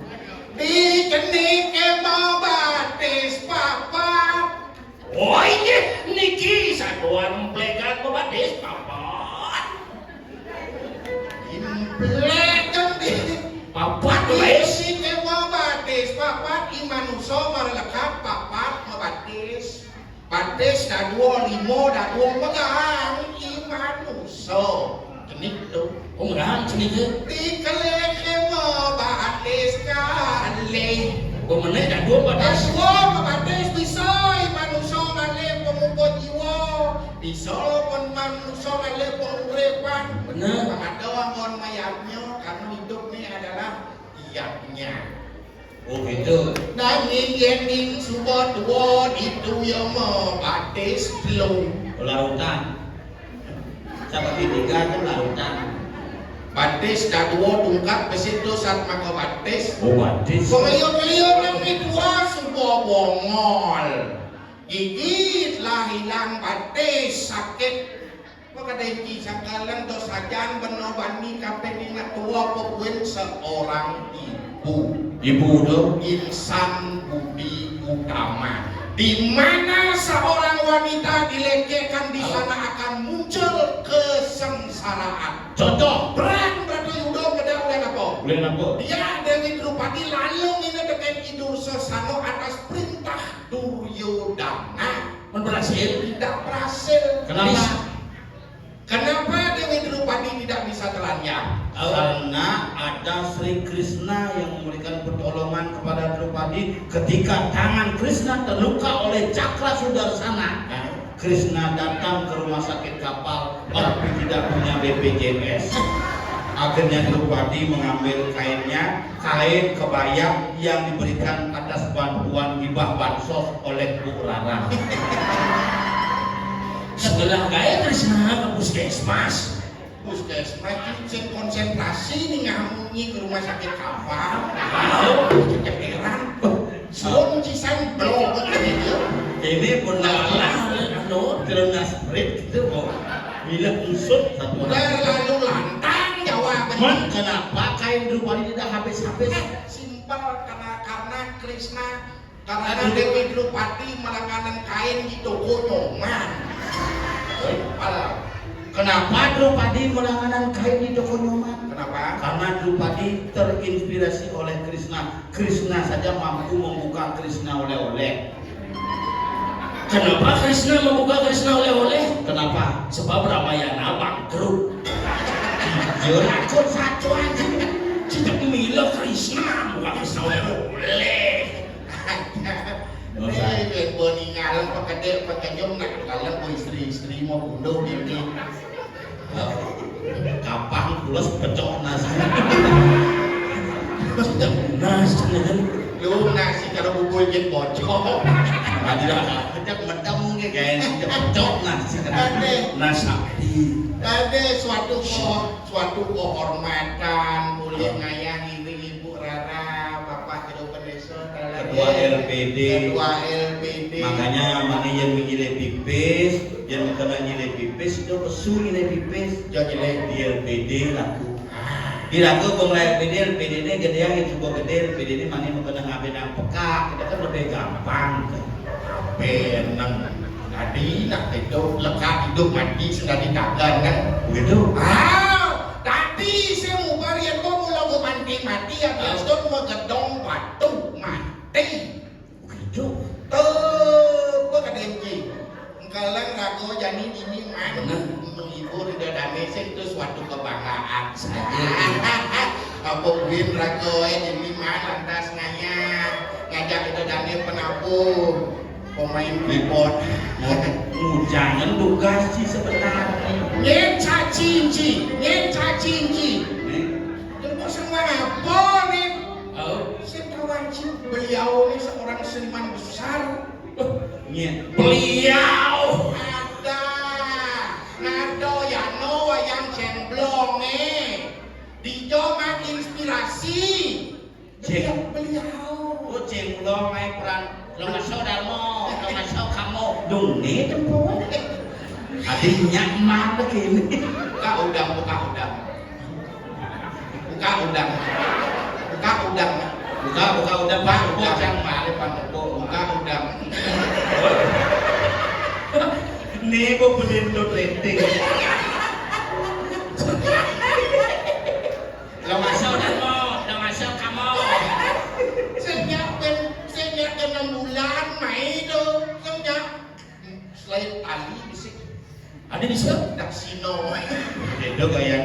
Di kene kema batis papat. Oh, inggih niki satuan plegan bebatis papat. Plegan di papat, guys. Isi kema batis papat, i manusa marlekat papat mebatis. Batis Wis dadua lima, dadua megang i manusa. Cenik tu. Oh, megang cenik tu. Dikelehe mabatis kalih. Oh, menek dadua batis. Dadua mabatis bisa i manusa ngalih pamuka jiwa. Bisa pun manusa ngalih panguripan. Bener. Mangada anggon mayadnya, karena hidup ni adalah yadnya. Oh, gitu. Nanging yén ning suba tua ditu ya mabatis belum. Larutan. Sampai tiga tu larutan. Batis dadua tungkat besi tu sat maka batis. Oh, batis. Pengayun-ngayun nang ditua suba bongol. Gigit lah hilang batis sakit. Makadénci sakalén dos sajan bena bani kaping ingat tua pepuin seorang ibu. Ibu tu? Insan Budi Utama. Di mana seorang wanita dilecehkan, di sana akan muncul kesengsaraan. Contoh? Berang berarti udah beda oleh apa? Oleh apa? Dia Dewi Drupadi lalu ini dengan Idur Sesano atas perintah Duryodana. Mun berhasil? Tidak berhasil. Kenapa? Kenapa Dewi Drupadi tidak bisa telanjang? Karena ada Sri Krishna yang memberikan pertolongan kepada Drupadi ketika tangan Krishna terluka oleh Cakra Sudarsana. Hah? Krishna datang ke rumah sakit kapal tapi tidak punya B P J S. Akhirnya Drupadi mengambil kainnya, kain kebaya yang diberikan atas bantuan hibah bansos oleh Bu Rara. Sebelah gaya Krishna ke puskesmas. Puskesmas itu sing konsentrasi nih ngamunyi ke rumah sakit kapal. Tahu? Kepikiran. Sun cisan belum. Ini pun lah, anu, terus sprit gitu kok. Bila usut satu orang. Udah lalu lantang jawab. Man, kenapa kain Drupadi tidak habis-habis? Simpel, karena, karena Krishna, karena Dewi Drupadi melanganan kain di toko Nyoman. Simpel. Kenapa Drupadi melanganan kain di toko Nyoman? Kenapa? Karena Drupadi terinspirasi oleh Krishna. Krishna saja mampu membuka Krishna oleh-oleh. Kenapa Krishna membuka Krishna oleh-oleh? Kenapa? Sebab Ramayana bangkrut. Jujur, aku satu aja. Tidak mila Krishna buka Krishna oleh-oleh. Dosa. Eh, ben boni ngalem pekedek pekenyum nak ngalem istri-istri mau bunuh diri. Kapang pulas pecok nasi. Pecok nasi, kan? Lu nasi karo bubur jin bocor. Tadi dah pecok medem ke, guys. Pecok nasi kan. Ada. Nasakti. Ada suatu ko-, suatu kehormatan, boleh ngayang ibu-ibu Rara, Bapak Ketua Pendesa, Ketua L P D. Ketua L P D. Makanya mangkin yén nyilih pipis, yén kena nyilih pipis, itu pesu nyilih pipis. Ya, nyilih. Di L P D laku. Di laku bang L P D, L P D ini gedé yang coba gedé, L P D ini mangkin kena ngambil nang pekak, kita kan lebih gampang. Benang. Tadi nak itu lekat hidup mati sudah ditagan kan? Begitu. Ah, tadi saya mau varian mau mula mau mati mati ya, biasa mau gedong batu mati. Begitu. Tuh, gua kata Enci. Engkalan raga jani dini man. Bener. Menghibur Ida Dane sing itu suatu kebanggaan. Saja. Apa buin raga eh dini man lantas ngayah ngajak Ida Dane penabuh pemain keyboard. Jangan tugas sih sebenarnya. Nyen caci Enci, nyen caci Enci. Nih. Tunggu semua apa nih? Oh. Saya tahu Enci, beliau ini seorang seniman besar. Nyen. Beliau ada, ada ya no wayang cemblong eh. Dijo mang inspirasi. Ceng. Beliau. Oh, cemblong ai peran. Lo ngaso darmo, lo ngaso kamo. Dong ne tempo. Adi nyak mah begini. Buka udang, buka udang. Buka udang. Buka udang. Buka, buka udang, Pak. Buka udang. Buka udang. Buka udang. Nih, gua beliin tuh rating. Lo masuk dan mau, lo masuk kamu. Sejak ben, sejak enam bulan main tuh, sejak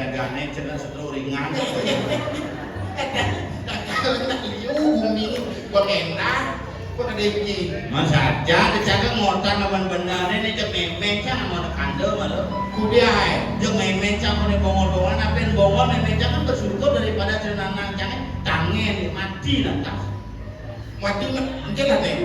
Gane cenah setru ringan. Liu bumi, kok endah, kok ada iki. Mas aja dicakek ngotan aman bener ini cek memen cang mau kandel malu. Kudiai. Cek memen cang mau bongon-bongon apa yang bongon memen cang kan bersyukur daripada cenah nang cang tangen mati lantas. Mati mah, mungkin lah, Teh.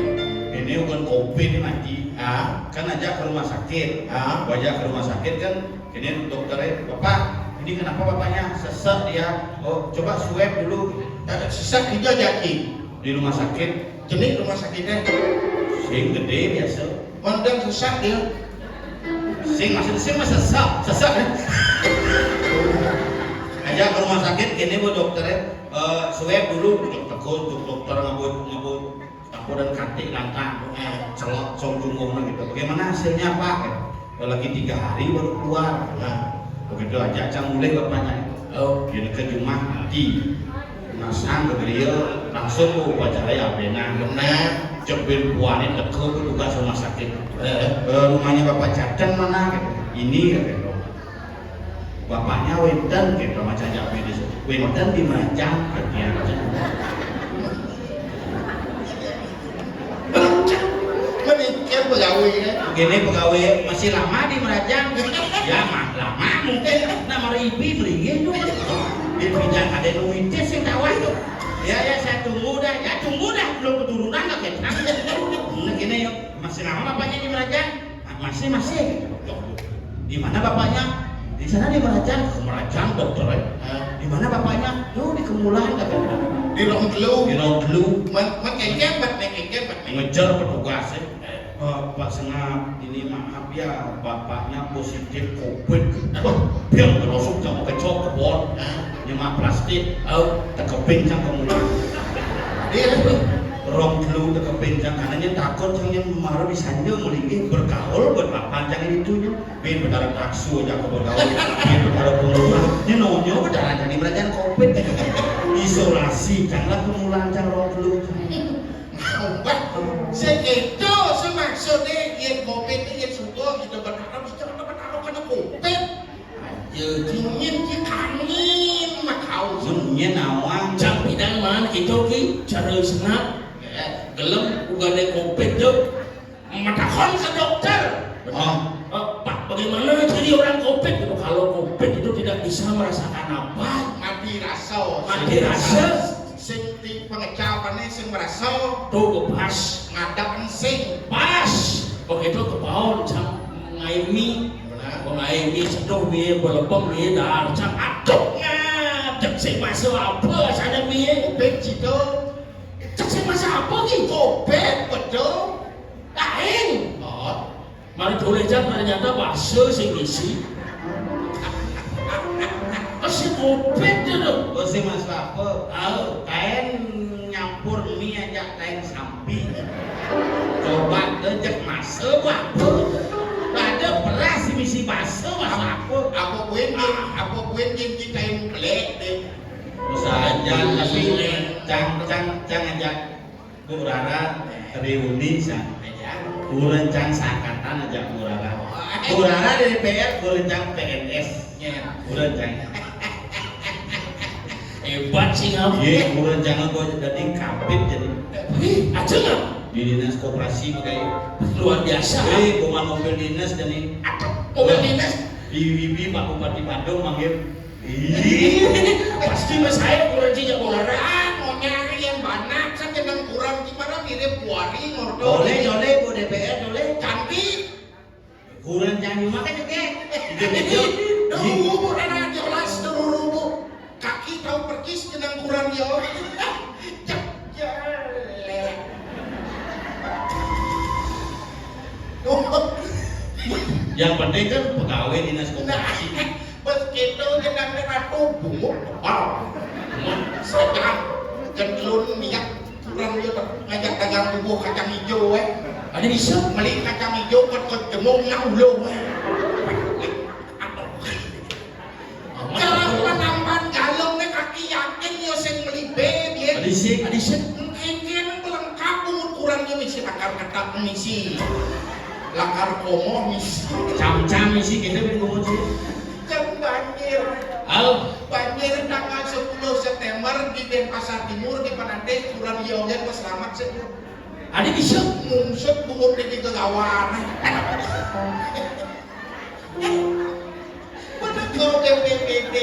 Ini bukan covid ini mati. Ah, kan aja ke rumah sakit. Ah, aja ke rumah sakit kan, ini dokternya, "Bapak, ini kenapa bapaknya?" "Sesek dia." "Oh, coba swab dulu." Eh, sesek itu aja, Ki. Di rumah sakit. Jenis rumah sakitnya? Sing gede biasa. Mandang sesek dia. Sing maksud sing mah sesek, sesek. Aja ke rumah sakit, gini bu dokternya, eh, swab dulu, cek tekun, cek dokter ngebut ngebut, aku dan kantik lantang, eh, celok, song cungkung gitu. "Bagaimana hasilnya, Pak?" "Eh, lagi tiga hari baru keluar." Nah, begitu aja, cang mulai bapaknya. Oh, dia ke rumah mati. Masang ke dia, langsung ke upacara ya benar. Benar. Cek bin puanin teke petugas rumah sakit. Eh, rumahnya Bapak Jateng mana? Gitu. "Ini," gitu. "Bapaknya wenten," gitu, macam jawab medis. "Wenten di Merajang," gitu ya. Menikir pegawai, ya. Gini pegawai masih lama di Merajang. Ya, mah lama mungkin. Nah, meribi meringin tuh. Di Merajang ada nuitnya sih tawar tuh. Ya, ya, saya tunggu dah. Ya, tunggu dah. Belum keturunan lah, kita. Nah, gini yuk. "Masih lama bapaknya di Merajang?" "Ah, masih, masih." "Loh, di mana bapaknya?" "Di sana di Merajang." "Ke Merajang, dokter, eh." "Di mana bapaknya?" "Tuh, di Kemulan," katanya. "Di Rong Telu." "Di Rong Telu." Man, man kengkeng, bat, man kengkeng, bat. Ngejar petugas, eh. "Eh, Pak Sengap, ini maaf ya, bapaknya positif covid." Wah, biar berosok sama kecok kebon. Hah? Nyemak plastik, au, tekepin cang ke mulut. Iya, Rong Telu tekepin cang, karena nya takut, cang nya marah disanjung, melingkih, bergaul, buat apa cang itu nya? Bin betara taksu aja ke bergaul, bin betara pengurus, nya nonyo betara jadi merajang covid. Isolasi, cang lah kemulan cang Rong Telu. Wah, segitu semaksudnya, yen covid ini, yen suka, kita berharap, kita berharap kena covid. Ya, dingin ki kanin mah kau. Mun nyen awang. Cak bidang man kita ki cara Sengap. Ya. Gelem ugane covid tu. Matakon ke dokter. Oh. Eh, Pak, bagaimana jadi orang covid? Gitu. Kalau covid itu tidak bisa merasakan apa? Mati rasa. Mati rasa. Sing di pengecapane sing merasa. Tuh, pas. Ngadeg sing. Pas. Begitu kebaon cang ngaimi. Benar. Ngaimi seduh mi, belepem mi, dar cang aduh ngadeg sing masuk apa sana mi? Covid situ. Cek sing masuk apa ki? Covid, betul. Lain. Oh. Mari boleh jan ternyata bahasa sing isi. Terus si covid tu. Oh, sing masuk apa? Tahu. Kain nyampur mi aja kain sampi. Coba dejek masa apa? Ada beras misi basa masa apa? Apa kuen gin, apa kuen gin kita yang pelek deh. Usaha aja, tapi cang, cang, cang aja. Bu Rara reuni sa. Urang cang sangkatan aja Bu Rara. Bu Rara dari P R, urang cang P N S. Ya. Urang cang. Hebat sih kamu. Iya, urang cang gua jadi kabid jadi. Wih, aja nggak? Di dinas koperasi makanya. Luar biasa. Eh, bukan mobil dinas jadi. Apa? Mobil dinas? Di Wibi Pak Bupati Bandung manggil. Ih, pasti mas saya kurang sih jago larang. Mau nyari yang banyak, kan jeneng kurang gimana mirip kuari ngordo. Boleh, boleh, Bu D P R, boleh. Cantik. Kurang cantik mah kan juga. Duh, Bu, enak jelas, duh, Bu. Kaki tahu persis jeneng kurang yo. Cek, jelek. Yang penting kan pegawai dinas koperasi. Pas gitu jenenge ratu bunguk kepal. Setan, jentelun niat kurang dia ngajak dagang bubur kacang hijau, eh. Ada bisa? Beli kacang hijau buat kejemung nang ulo, eh. Kalau penambahan galung nih kaki yakin yo sing beli be dia. Ada sih. Ada sih. Mungkin dia belengkap umur kurang dia misi lakar ketak misi. Lakar komo misi. Cam-cam misi kita beli komo sih. Jam banjir. Di Denpasar Timur, di Penatih, kurang iya ogé pas selamat sih. Adi bisa mungsut bungut di kegawaan. Bener kau B P B D.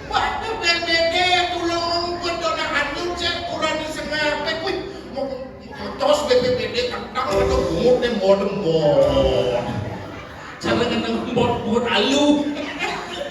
Waduh, B P B D, tulung ngumpet dona anjur, cek kurang di sengah. Wih, mau terus B P B D, kentang atau bungut deh, mau dembon. Cara ngeneng buat buat alu.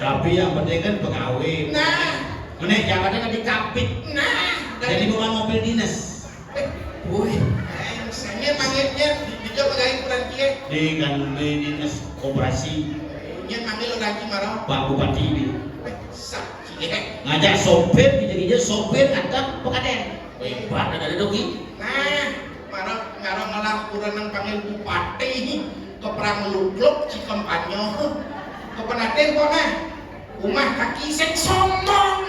Tapi yang penting kan pegawai. Nah. Menek jabatan kan dikapit. Nah. Jadi bukan mobil dinas. Eh, woi. Eh, misalnya manggilnya di, di jam lagi kurang dia. Di kan di dinas koperasi. Nya manggil lagi marah. Pak Bupati ini. Eh, sak, cie. Ngajak sopir, jadi dia sopir ngajak pekaden. Hebat ada dogi. Nah, marah ngarang ngalah kurang nang panggil bupati. Ke perang lukluk, cikem panyo. Ke penatih kok nah. Umah kaki sing sombong.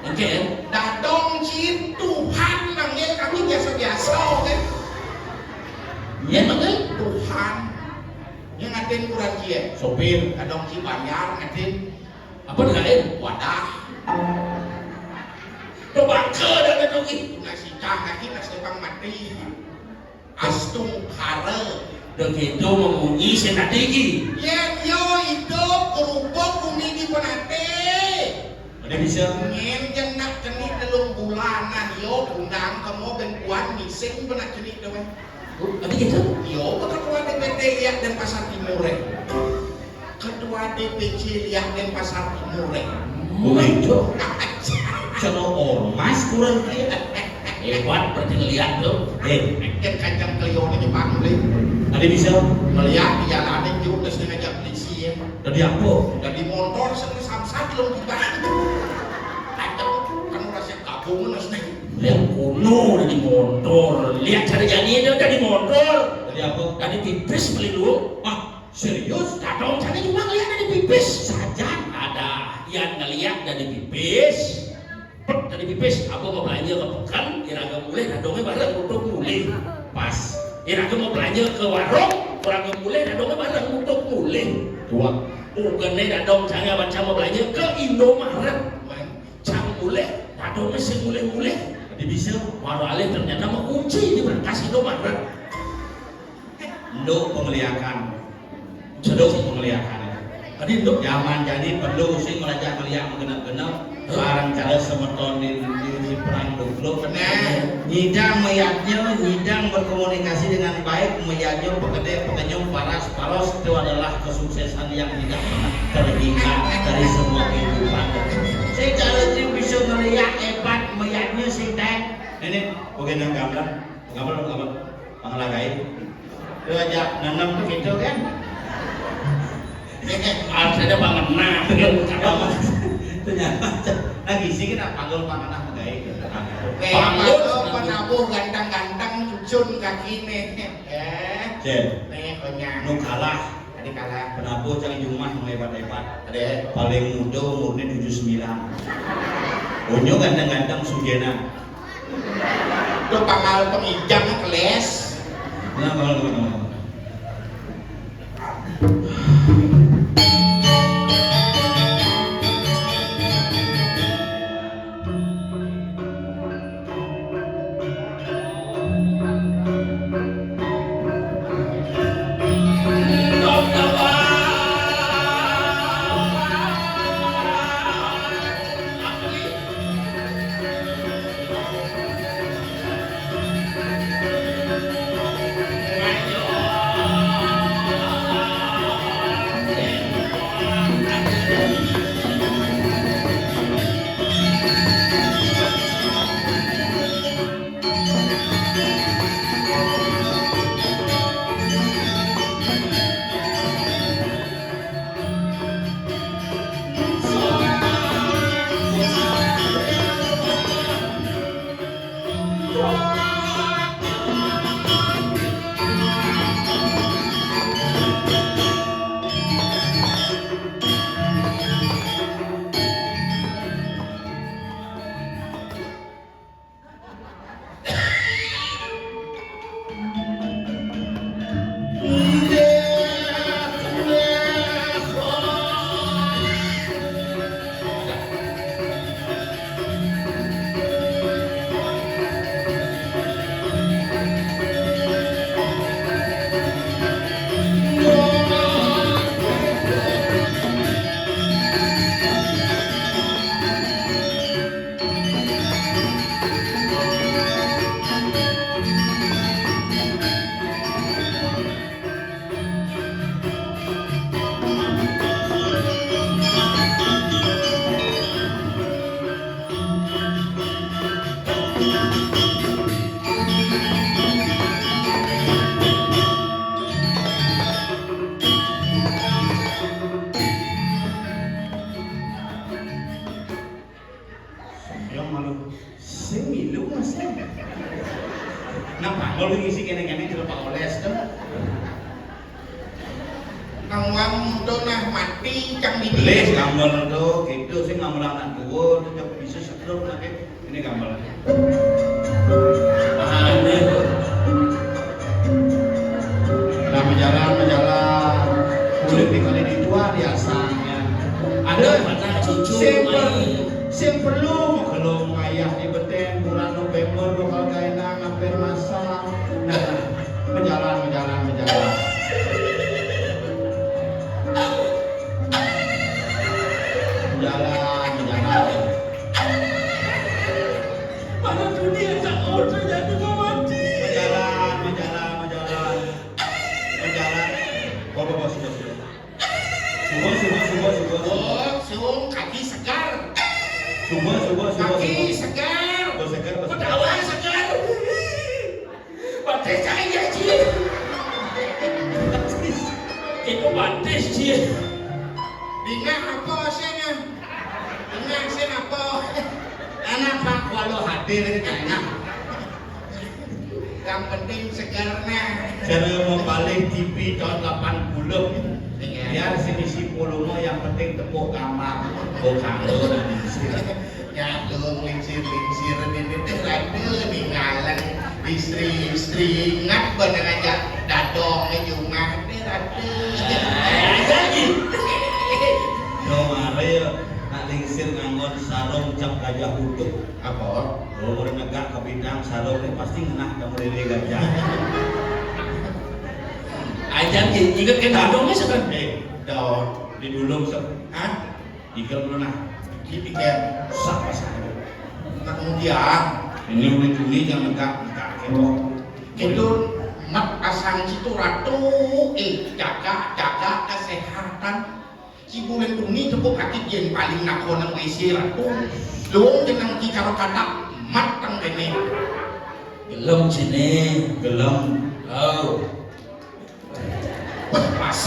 Oke. Dadong ci Tuhan manggil kami biasa-biasa, oke? Iya, manggil Tuhan. Yang ngatin kurang cie. Sopir. Dadong ci bayar ngatin. Apa ngatin? Wadah. Tuh bangke dah ngatin. Nasi cah lagi, nasi pang mati. Astungkara. Begitu memunyi sing tadi ki. Yén yo idup kerupuk bumi di penate. Ada bisa. Ngén jén nak cenik telung bulanan yo undang kemo ben kuan ngising penak cenik dewe. Oh, tapi gitu. Yo ketua D P D ya Denpasar Timur. Ketua D P C liak Denpasar Timur. Begitu. Cara ormas kurang dia. Hebat berarti ngeliat tuh. Eh, kan kancang kelio aja Jepang beli. Ada bisa. Melihat di jalanan juga udah sengaja polisi ya. Dari apa? Dari motor sama samsat belum tiba. Kacau, kan rasa kabung mas nih. Yang kuno dari motor. Lihat cara jadi dia dari motor. Dari apa? Dari pipis beli dulu. Ah, serius? Dadong cara cuma lihat dari pipis. Saja ada yang ngeliat dari pipis. Pek dari pipis, abang mau belanja ke pekan, iraga mulih dadongnya bareng untuk mulih. Pas iraga mau belanja ke warung, iraga mulih dadongnya bareng untuk mulih. Tua. Bukannya dadong cara baca mau belanja ke Indomaret. Cang mulih, dadongnya sing mulih-mulih. Jadi bisa. Baru alih ternyata mau kunci di berkas Indomaret. Nduk pengeliakan. Cedok pengeliakan. Tadi nduk zaman jadi perlu sing melajak meliak menggenep-genep. Barang cara semeton di, di, di perang dulu. Benar. Nyidang meyaknya, nyidang berkomunikasi dengan baik, meyaknya pekedek, pekenyum, paras, paros itu adalah kesuksesan yang tidak pernah terhingga dari semua kehidupan. Secara itu bisa meliak hebat, meyaknya sing teh. Ini bagian yang gambar, gambar, gambar. Pangalagai. Lu aja nanam tuh gitu kan. Harus ada pangenah. Ternyata lagi sih kita panggul pangenah megai gitu. Panggul penabuh ganteng-ganteng cucun kaki nih. Eh. Cel. Nih konyang. Nu kalah. Tadi kalah. Penabuh cang jumah hebat-hebat. Ada. Paling muda umurnya tujuh sembilan. Unyu ganteng-ganteng sugena. Tuh pangkal pengijang keles. Nah, kalau, kalau, kalau. Ngisi kéné-kéné jero Pak Oles to. Nang wong muda nah mati cang dini. Belis gambar to, gitu sing gambar anak tua to coba bisa setruk nanti. Ini gambar. Aneh. Nah, menjalan, menjalan. Kulit di kali di tua diasangnya. Ada sing per-, sing perlu kalau ngayah di beten bulan November bakal kainang hampir masa. Nah, menjalan, menjalan, menjalan. Menjalan, menjalan. Mana dunia tak order jadi mati. Menjalan, menjalan, menjalan. Menjalan. Bawa, bawa, sudah, sudah. Subuh, subuh, subuh, subuh. Oh, subuh, kaki segar. Subuh, subuh, subuh, kaki subuh. Segar. Subuh segar, subuh segar. Pedawai segar. Batis cai ya, Ci. Itu batis, Ci. Dingah apa sih, nah? Dingah sih apa? Anak Pak Kualo hadir ini, nah. Yang penting segar, nah. Cara mau balik T V tahun delapan puluh. Iya. Biar sini si puluh mau yang penting tepuk gambar. Oh, kanggo nang sih. Nyadung lingsir-lingsir ini teh rada ningalan istri-istri ingat bener aja dadongnya jumah teh rada. Aja gitu. Yo mare yo nak lingsir nganggon sarung cap gajah utuh. Apa? Kalau udah negak ke bidang sarung ini pasti ngenah kamu lele gajah. Aja gitu, ingat kan dadongnya sebenarnya. Eh, daun di dulung sep. Hah? Tiga puluh nah. Iki pikir sah pas aku. Nah, kemudian ini udah Juni yang negak negak kewok. Itu mat asang situ ratu, eh, jaga jaga kesehatan. Si bulan Juni cukup akit yang paling nakonan W C ratu. Luwung jenang ki karo katak mat tang kene. Gelem sini, gelem. Oh. Pas.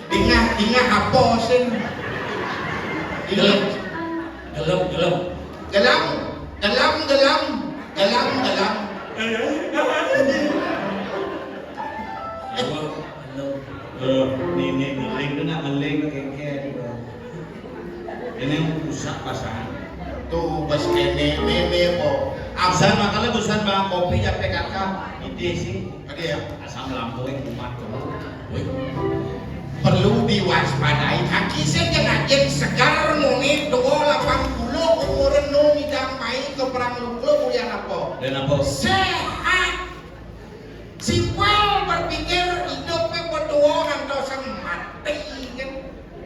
Dingah, dingah apa sing? Gelem. Gelem, gelem. Gelam, gelam, gelam, gelam, gelam. Apa? Gelem. Eh, nini ngeling tu nak ngeling kengke. Ini rusak pasangan. Tuh, bas kene, meme po. Absan makanya busan bang kopi capek kakak. Ide sih. Ada ya? Asam lambung kumat tuh. Wih. Perlu diwaspadai. Kaki saya kena jen segar muni dua lapan puluh umur nu midang mai ke perang luklu ulian apa? Dan apa? Sehat. Simpel berpikir hidup pe berdoa ngantos mati kan.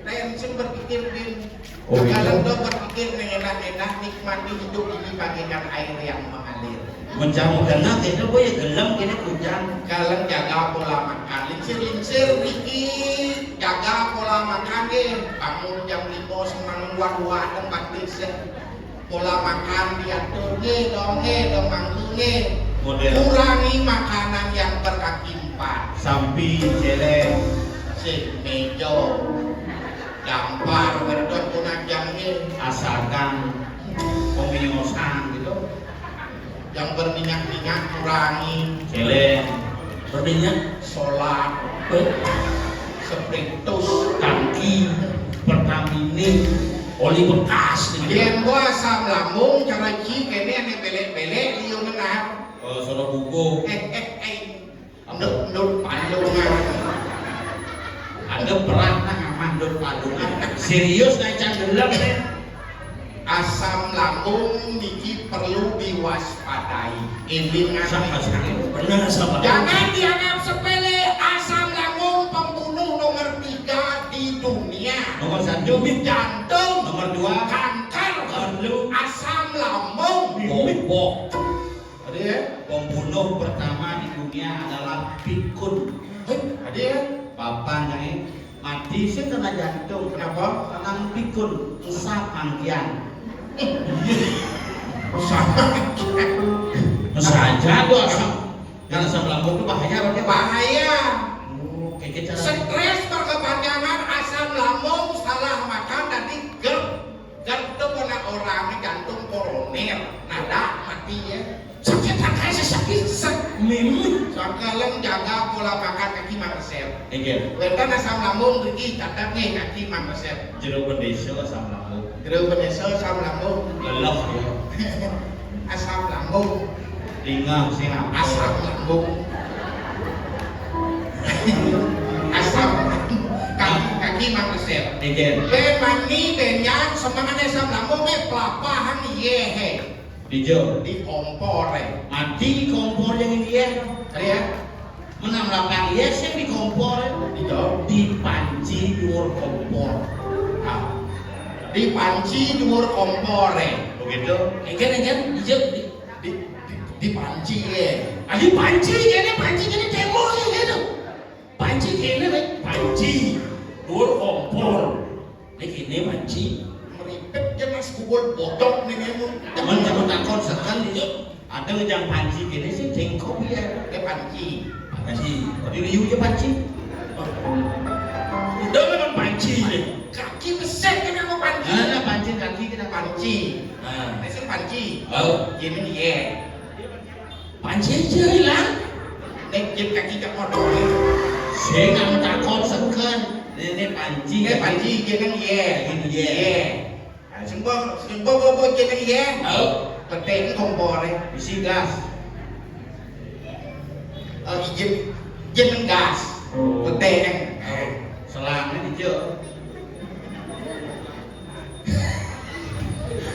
Lain sing berpikir din. Oh, iya. Kalau do berpikir nang enak-enak nikmati hidup ini bagaikan air yang mengalir. Mencang kena kita boy gelem kena kujang. Kalau jaga pola makan, lingsir-lingsir Riki, jaga pola makan deh. Bangun jam lima semang dua dua dan batis ya. Pola makan diatur nge dong nge dong mangku nge. Model. Kurangi makanan yang berkaki empat. Sampi, celeng. Sik mejo. Gampar, wedon punajang nge. Asakan. Pemiosan gitu. Yang berminyak-minyak kurangi. Celeng. Berminyak? Solar. Eh? Spiritus. Tangki. Pertamina. Oli bekas gitu. Yen gua asam lambung cara ci kene ane belek-belek liu ngenar. Oh, soro buku. Eh, eh, eh. Ndut, ndut palungan. Ada berat nah aman ndut palungan. Serius nah cang gelem nih. Asam lambung niki perlu diwaspadai. Eling. Sama sekali. Benar sama. Jangan dianggap sepele, asam lambung pembunuh nomor tiga di dunia. Nomor satu. Jantung. Nomor dua. Kanker. Nomor telu. Asam lambung. Bobok. Ada ya? Pembunuh pertama di dunia adalah pikun. Hei, ada ya? Bapak nyai mati sih kena jantung. Kenapa? Kena pikun, esap angkian. Sama. Saja tuh asam. Yang asam lambung itu bahaya apa dia? Bahaya. Oh, kayak gitu cara. Stres berkepanjangan, asam lambung, salah makan, nanti GERD. GERD itu kena orang jantung koroner, nada mati ya. Sakit hati sih Wénten asam lambung mriki, catet nggih kaki Mang Resep. Jero Bendesa asam lambung. Jero Bendesa asam lambung. Leleh ya. Asam lambung. Tinggal sing apa? Asam lambung. Asam lambung. Kaki, kaki Mang Resep. Nggih. Kowe mani benyan semangane asam lambung, kowe pelapahan iye he. Dijo. Di kompor he. Mati di kompor yang ini ya. Iya. Menang lapang iye sing di kompor. Dijo. Di panci dhuwur kompor. Nah. Di panci dhuwur kompor he. Begitu. Engken, engken, dijo. Di, di, di, di panci he. Ah, di panci kene, panci kene tembok he gitu. Panci kene, Rek. Panci. Dhuwur kompor. Nek kene panci. Meripit ya Mas, kubul botok nih nemu. Temen kamu takon sekan, yuk. Ada ngejang panci kene sih, jengkok ya. Dia panci. Panci. Tapi liu ya panci. Udah memang panci deh. Kaki besar kena mau panci. Nah, nah, panci kaki kena panci. Nah. Ini sih panci. Oh. Ini nih ya. Panci aja hilang. Nek jit kaki gak modal. Sing kamu takon seken. Ini panci. Eh, panci, iya kan, iya. Ini iya. Iya. Nah, sing bo, sing bo, bo, bo, iya kan, iya. Oh. Petek ini kompor ya. Isi gas. Eh, izin, izin gas. Oh. Petek. Eh. Selangnya hijau.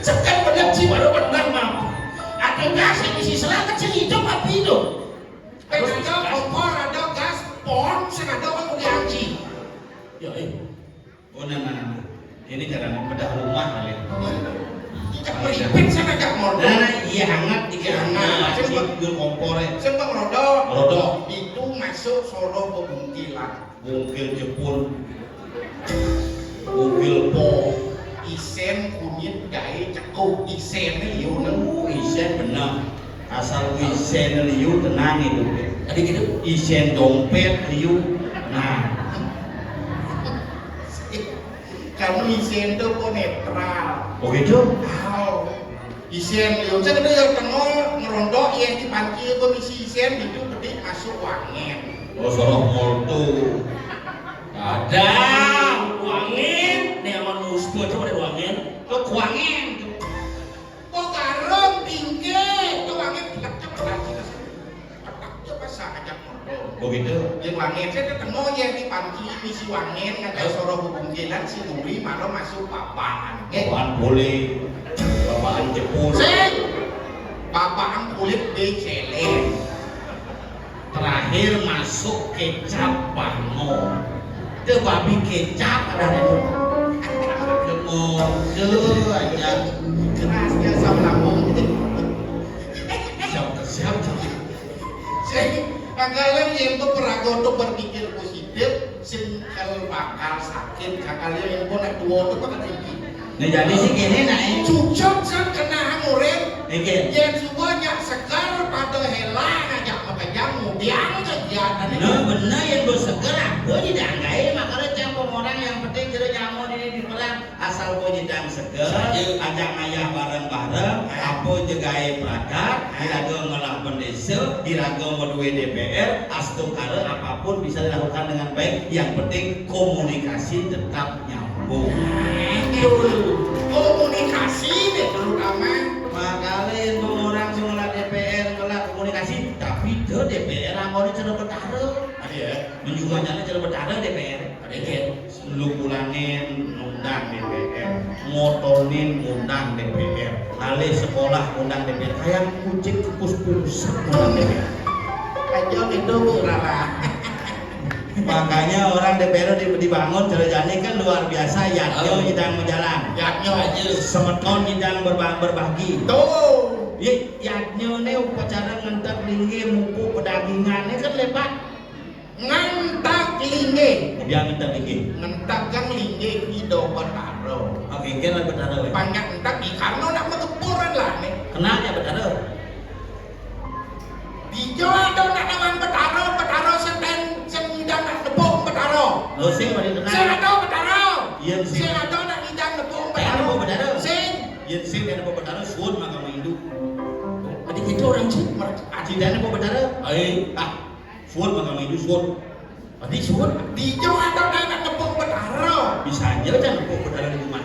Sekan bener sih, baru bener, Mam. Ada gas yang isi selang kan sing hidup apa itu? Terus ada kompor, ada gas, pon, sing ada kan udah anji. Ya, eh. Oh, nah, nah, nah. Ini cara bedah rumah kali. Tidak meripit sana, Cak Mondo. Nah, nah, iya hangat, iya hangat. Nah, sing bang, kompor ya. Sing bang rodo. Rodo. Itu masuk Solo Bebungkilan. Bungkil jepun. Bungkil po. Isen kunyit gaé cekup. Isén liu nemu, isen bener. Asal isen liu tenang itu. Tadi gitu. Isen dompet liu. Nah. Kamu isen tuh kok netral. Oh gitu? Tahu. Isen, yo, saya kena yang tengok ngerondok ya di panci apa misi isen itu petik masuk wangen. Oh, soroh molto. Ada wangen, nih sama nusbo tuh ada wangen. Lo wangen tuh. Kok garam tinggi, tuh wangen belak cepet lagi ke sini. Cepet cepet saja. Begitu. Yang wangen, saya ketemu ya di panci, misi wangen, ngajak soroh bebungkilan, si Nuri malah masuk papan. Nggih. Papan boleh. Papan jebul. Sing. Papan kulit diceleng. Terakhir masuk kecap bango. Itu babi kecap ada itu. Jemur, tuh aja. Kerasnya sama lambung. Siap, siap, siap. Sing, kagalen yen to peraga to berpikir positif, sing kal bakal sakit, kagalen yen to nek tuwa to bakal iki. Nah, jadi sih gini, nah, eh. Cucuk sing kena urip. Nggih. Yen subuh nyak seger pada hela ngajak makejang mudiang kegiatan. Nah, bener yen mbok seger aku tidak gawe, makanya tiap orang yang penting jero nyamun ini di perang. Asal mbok nyidang seger, saja. Ajak ngayah bareng-bareng, eh. Apa je gawe pragat, eh. Diraga ngelah bendesa, diraga madué D P R, astungkara apapun bisa dilakukan dengan baik. Yang penting komunikasi tetap nyambung. Betul. Komunikasi deh terutama. Makanya itu orang sing ngelah D P R, ngelah komunikasi, tapi itu D P R anggone cara betara. Ada ya? Menjumlahnya cara betara D P R. Ada ya? Lu pulangin ngundang D P R, motonin ngundang D P R, ngalih sekolah ngundang D P R, kayak kucing kukus pulsa ngundang D P R. Aja itu, Bu Rara. Makanya orang D P R di-, dibangun kerjanya kan luar biasa, yadnya. Oh. Sedang berjalan. Yadnya aja. Semeton sedang berba-, berbagi. Tuh. Ye, yadnya ini upacara ngentek linggih, mupuk pedagingan ini kan lebat. Ngentak linggih. Dia ngentak linggih. Ngentak kan linggih kuwi do Betara. Oke, kan Betara, weh. Banyak entak di karno nak megepuran lah nih. Kenanya Betara? Dijo ada nak nawang Betara, Betara sing ten, sing ngidang nak nepuk Betara. Lo sing bari kenal. Sing ada Betara. Iya, sing. Sing ada nak ngidang nepuk Betara. Ada Betara. Sing. Iya, sing ada Betara, suwun maka induk. Tadi kita orang sih, mer-, adidane Betara. Ayo, ah. Suwun, Bang Kami itu suwun. Tadi suwun, dija ada anak nepuk betara. Bisa aja kan nepuk betara di rumah.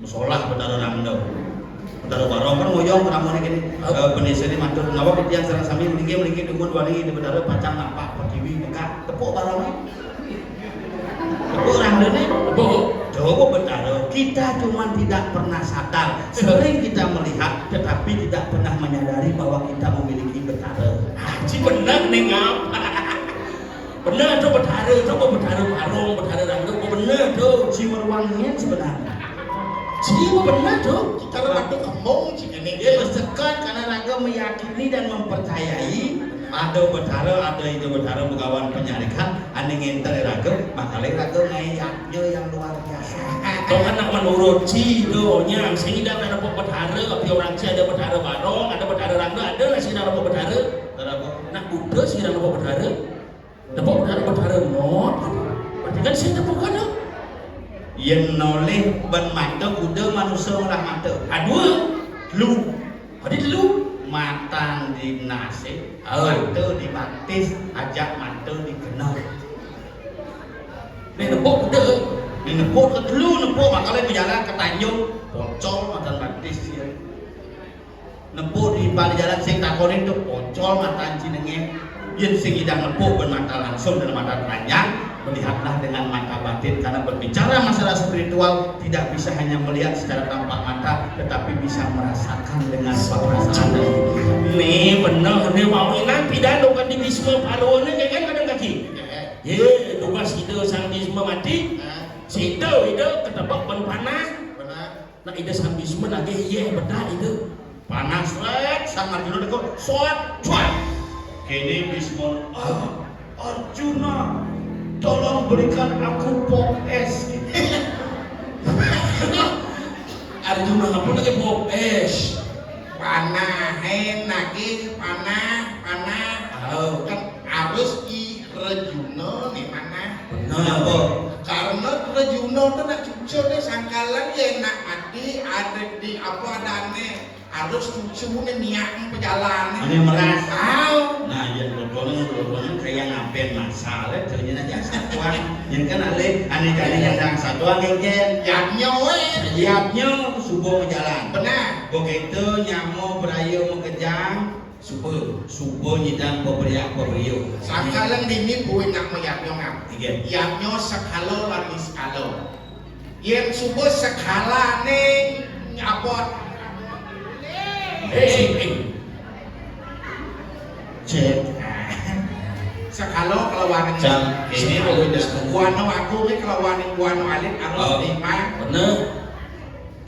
Musola betara rangda. Betara barong kan ngoyong ramone kene. Eh, pendesa ini matur, "Nawa titiang sareng sami mlinggih, mlinggih dumun wali di betara pacang nampak pertiwi mekak." Tepuk barongnya. Tepuk rangdane. Tepuk. Coba betara, kita cuma tidak pernah sadar. Sering kita melihat, tetapi tidak pernah menyadari bahwa kita memiliki betara. Haji bener nih ngap. Bener tuh betara, tuh betara barong, betara rangda, bener tuh. Si Merwangian sebenarnya. Si bener tuh. Kita mah tuh kembung, si ini. Ya, bersekat karena raga meyakini dan mempercayai ada betara, ada ida betara Begawan Penyarikan, ane ngenter raga, makanya raga ngayak. Yo, yang luar biasa. Tuh kan nak menurut ci, tuh, nya, sing ida nak nepuk betara, tapi orang ci ada betara barong, ada betara rangda, ada lah sing ida nepuk betara. Betara apa? Nak Buddha sing ida nepuk betara. Nepuk betara, betara mot. Berarti kan sing nepuk kan, tuh. Yen nolih ban mata kuda manusia ngolah mata. Aduh, lu. Adi telu, matan dinase, oh, mata dibaptis, ajak mata dikenal. Nek nepuk kuda, nek nepuk ke telu, nepuk makale bejalan ke Tanjung, pocol matan baptis ya. Nepuk di pali jalan sing takonin tuh pocol matan jenenge. Yen sing idang nepuk ban mata langsung dan mata telanjang, melihatlah dengan mata batin, karena berbicara masalah spiritual tidak bisa hanya melihat secara tampak mata, tetapi bisa merasakan dengan perasaan dan pikiran. Nih bener nih mau ilang tidak lo kan di Bisma Palua nih kan kadang kaki. Ye, tugas kita sang Bisma mati. Sida ida ketebak ban panah. Nah, ida sang Bisma nagih, "Yeh, bedak ida." Panas, sret, sang Arjuna teko, soat, cuat. Kene Bisma, "Ah, Arjuna, tolong berikan aku pop es." Arjuna pun lagi pop es. Panah, eh, nagih, panah, panah. Oh. Kan harus i Rejuna nih panah. Bener. Kenapa? Karena Rejuna tuh nak cucu deh sangkalan ya nak adi ada di apa adane. Harus cucu nih niat pejalan. Ini meras. Tahu. Nah, yang dodongan, dodongan kayak ngapain masalah, jadinya aja satuan. Yang kan alih, aneh jadi yang satuan, genggen. Yapnya, weh. Yapnya, subuh jalan. Benar. Begitu nyamo berayu mengejang, subuh, subuh nyidang peberiak peberiuk. Sangkalan dini buin nak mayapnya ngap. Iya. Yapnya sekalo lan niskalo. Yen subuh sekalane apa? Eh, eh, eh. Cek. Sekalo kelawaning. Jam ini mau udah setengah. Buana agung ini kelawaning buana alit harus oh, lima. Bener.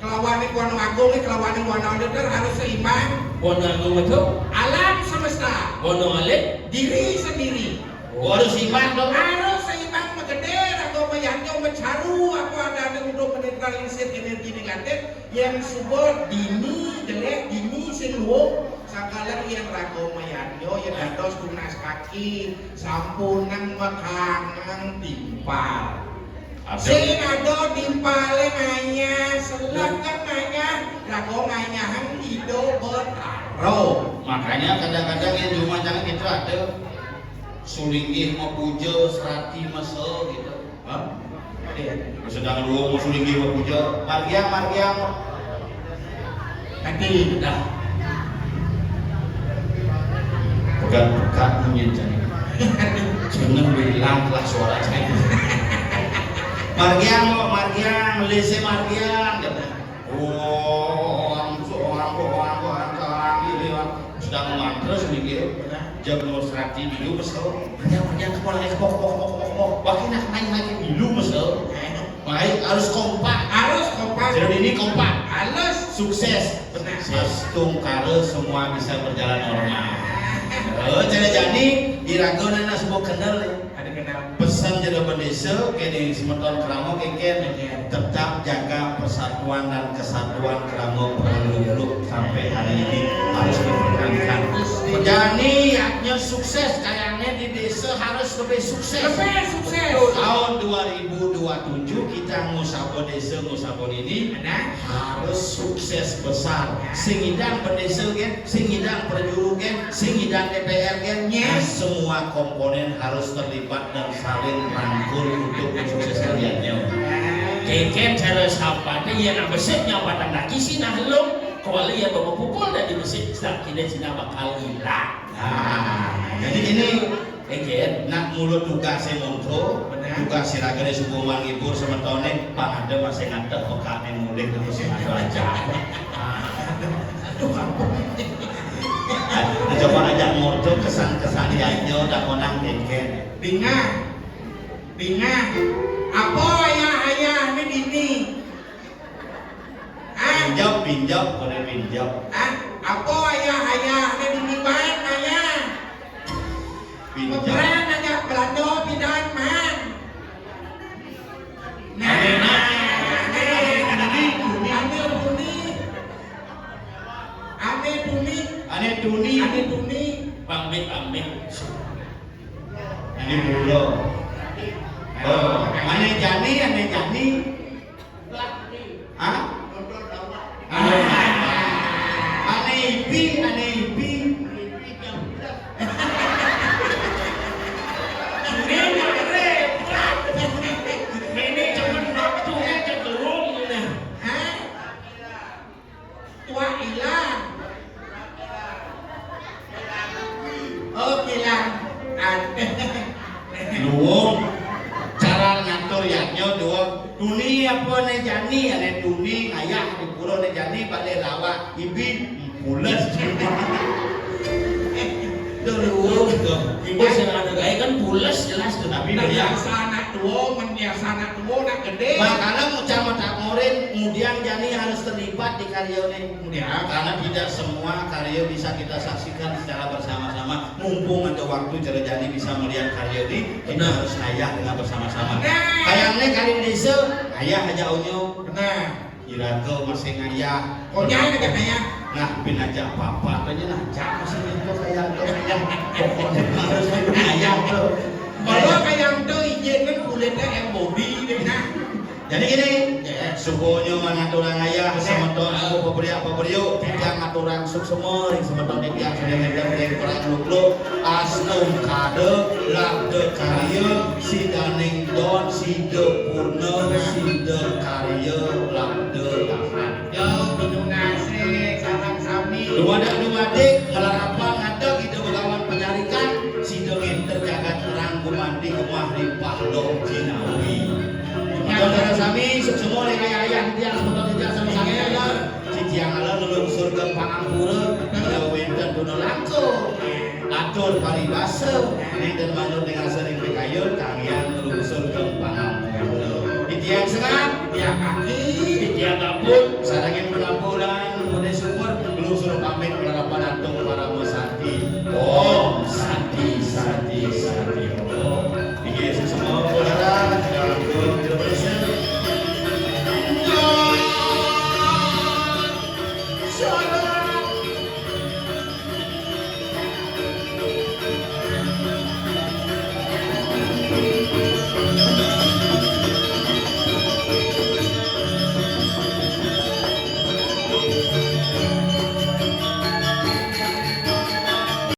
Kelawaning buana agung ini kelawaning buana alit harus seimbang. Buana agung itu? Alam semesta. Buana alit? Diri sendiri. Oh, harus seimbang dong. Harus seimbang, megede, raga mayanyo, mecaru, apa adane untuk menetralisir energi negatif yang suba dini jelek, dini sing luwung, sakala yang raga mayanyo, yang dados tunas kaki, sampunang makangang timpal. Ada. Sing ada timpale nganyah, selek kan nganyah, raga nganyahang Ida Betara. Makanya kadang-kadang yang di rumah tangga kita ada sulinggih mapuja, serati mesel gitu. Hah? Iya. Sedang luwung sulinggih mapuja. Margiang, margiang. Tapi dah. Pegat-pegat nunyin jani. Jeneng bilang telah suara saya. Margiang, margiang, lese margiang. Kata. Wong, wong, wong, wong, wong, ini, wong. Sedang mantra sendiri. Jam dua serati dulu mesel. Hanya, hanya kepala, eh, kepok, kepok, kepok, kepok, kepok. Wah, ini naik, naik dulu mesel. Baik, harus kompak. Harus kompak. Jadi ini kompak. Halus. Sukses. Benar. Sukses. Tungkara semua bisa berjalan normal. Oh, jadi, jadi, dirago nana sebuah kendal ya. Ada kenal. Pesan jero bendesa, kene semeton keramo keken, tetap jaga persatuan dan kesatuan keramo perlu sampai hari ini harus dipertahankan. Jani yadnya sukses, kayaknya di desa harus lebih sukses. Lebih sukses. Tahun dua ribu dua tujuh kita ngusaba desa, ngusaba ini, nah, harus sukses besar. Sing ngidang bendesa gen, sing ngidang perjuru gen, sing ngidang D P R gen, yes, semua komponen harus terlibat dan saling rangkul untuk mensukseskan yadnya. Kengken cara sapa teh, ya, nak besik nyapa tanda kisi nah lung, kuali ya bawa pukul dan di besik, tak kini Cina bakal hilang. Nah, jadi ini, eh, Ken, nak mulu tugas si Monto, benar, tugas si Raga di Subuh Mangibur semetone, Bang Ade masih ngadep pekak nih mulih ke musim ado aja. Nah, coba aja Monto kesan-kesan ya, nyo udah konang, Ken. Dingah, dingah. Apa ayah-ayah ni dini? Pinjok, pinjok, boleh pinjok. Hah? Apa ayah-ayah ni dini ban ayah? Pinjok. Peperan aja Belanda pidan man. Nah, ane tuni, ane tuni. Ane tuni. Ane tuni. Ane tuni. Pamit, pamit. Ane mulo. Oh, ane jani, ane jani. Hah? Ane ipi, ane ipi. Ini mah repot. Ini cuman waktu aja belum, nah. Hah? Tua ilang. Oh, kilang. Luwung. Cara ngatur yadnya dua. Tuni apa ne jani, ane tuni ngayah di pura ne jani balik lawak ibi pules. Tuh luwung tuh. Bos yang ada gaya kan pules jelas tuh, tapi nah, biasa anak tua, men biasa anak tua, nak gede. Makanya ngucap mata morin, kemudian jani harus terlibat di karya ini. Ya, karena tidak semua karya bisa kita saksikan secara bersama-sama. Mumpung ada waktu, cara jani bisa melihat karya ini, kita harus ngayah dengan bersama-sama. Nah. Kayaknya kali desa, ayah aja onyo. Nah. Iraga masih ngayah. Onyo aja ngayah. Nah, pin aja apa-apa, tanya nah, cak masih itu kayak tuh. Pokoknya harus ngayah tuh. Kalau kayak tuh izin kan kulitnya M O B deh, nah. Jadi gini, subuhnya mangaturang ayah, semeton aku paberiak-paberiuk, titiang aturang suksema ring semeton titiang sadaya ring perang luklu, asnum kada, labda karya, sidaning don, sida purna, sida karya, labda dahat. Yo, pinunasih, sareng sami. Dumadak-dumadik, malarapan ngadeg Ida Begawan Panyarikan, sida ngenter jagat terang gumanti gemah limpah loh jinawi. Saudara sami, suksema ring ayah-ayah titiang semeton titiang sareng sami, titiang ala nglungsur geng pangampura, bila wenten tuna langkung. Atur paribasa, nenten manut ring rasa ring pikayun, kanggihan nglungsur geng pangampura. Titiang serah, titiang kaki, titiang kaput, sarengin panampuran, mudai syukur, nglungsur pamit, malarapan antuk parama santi. Om Santi, Santi, Santi, Om. Inggih, suksema, saudara, kita rangkul, kita bersiap.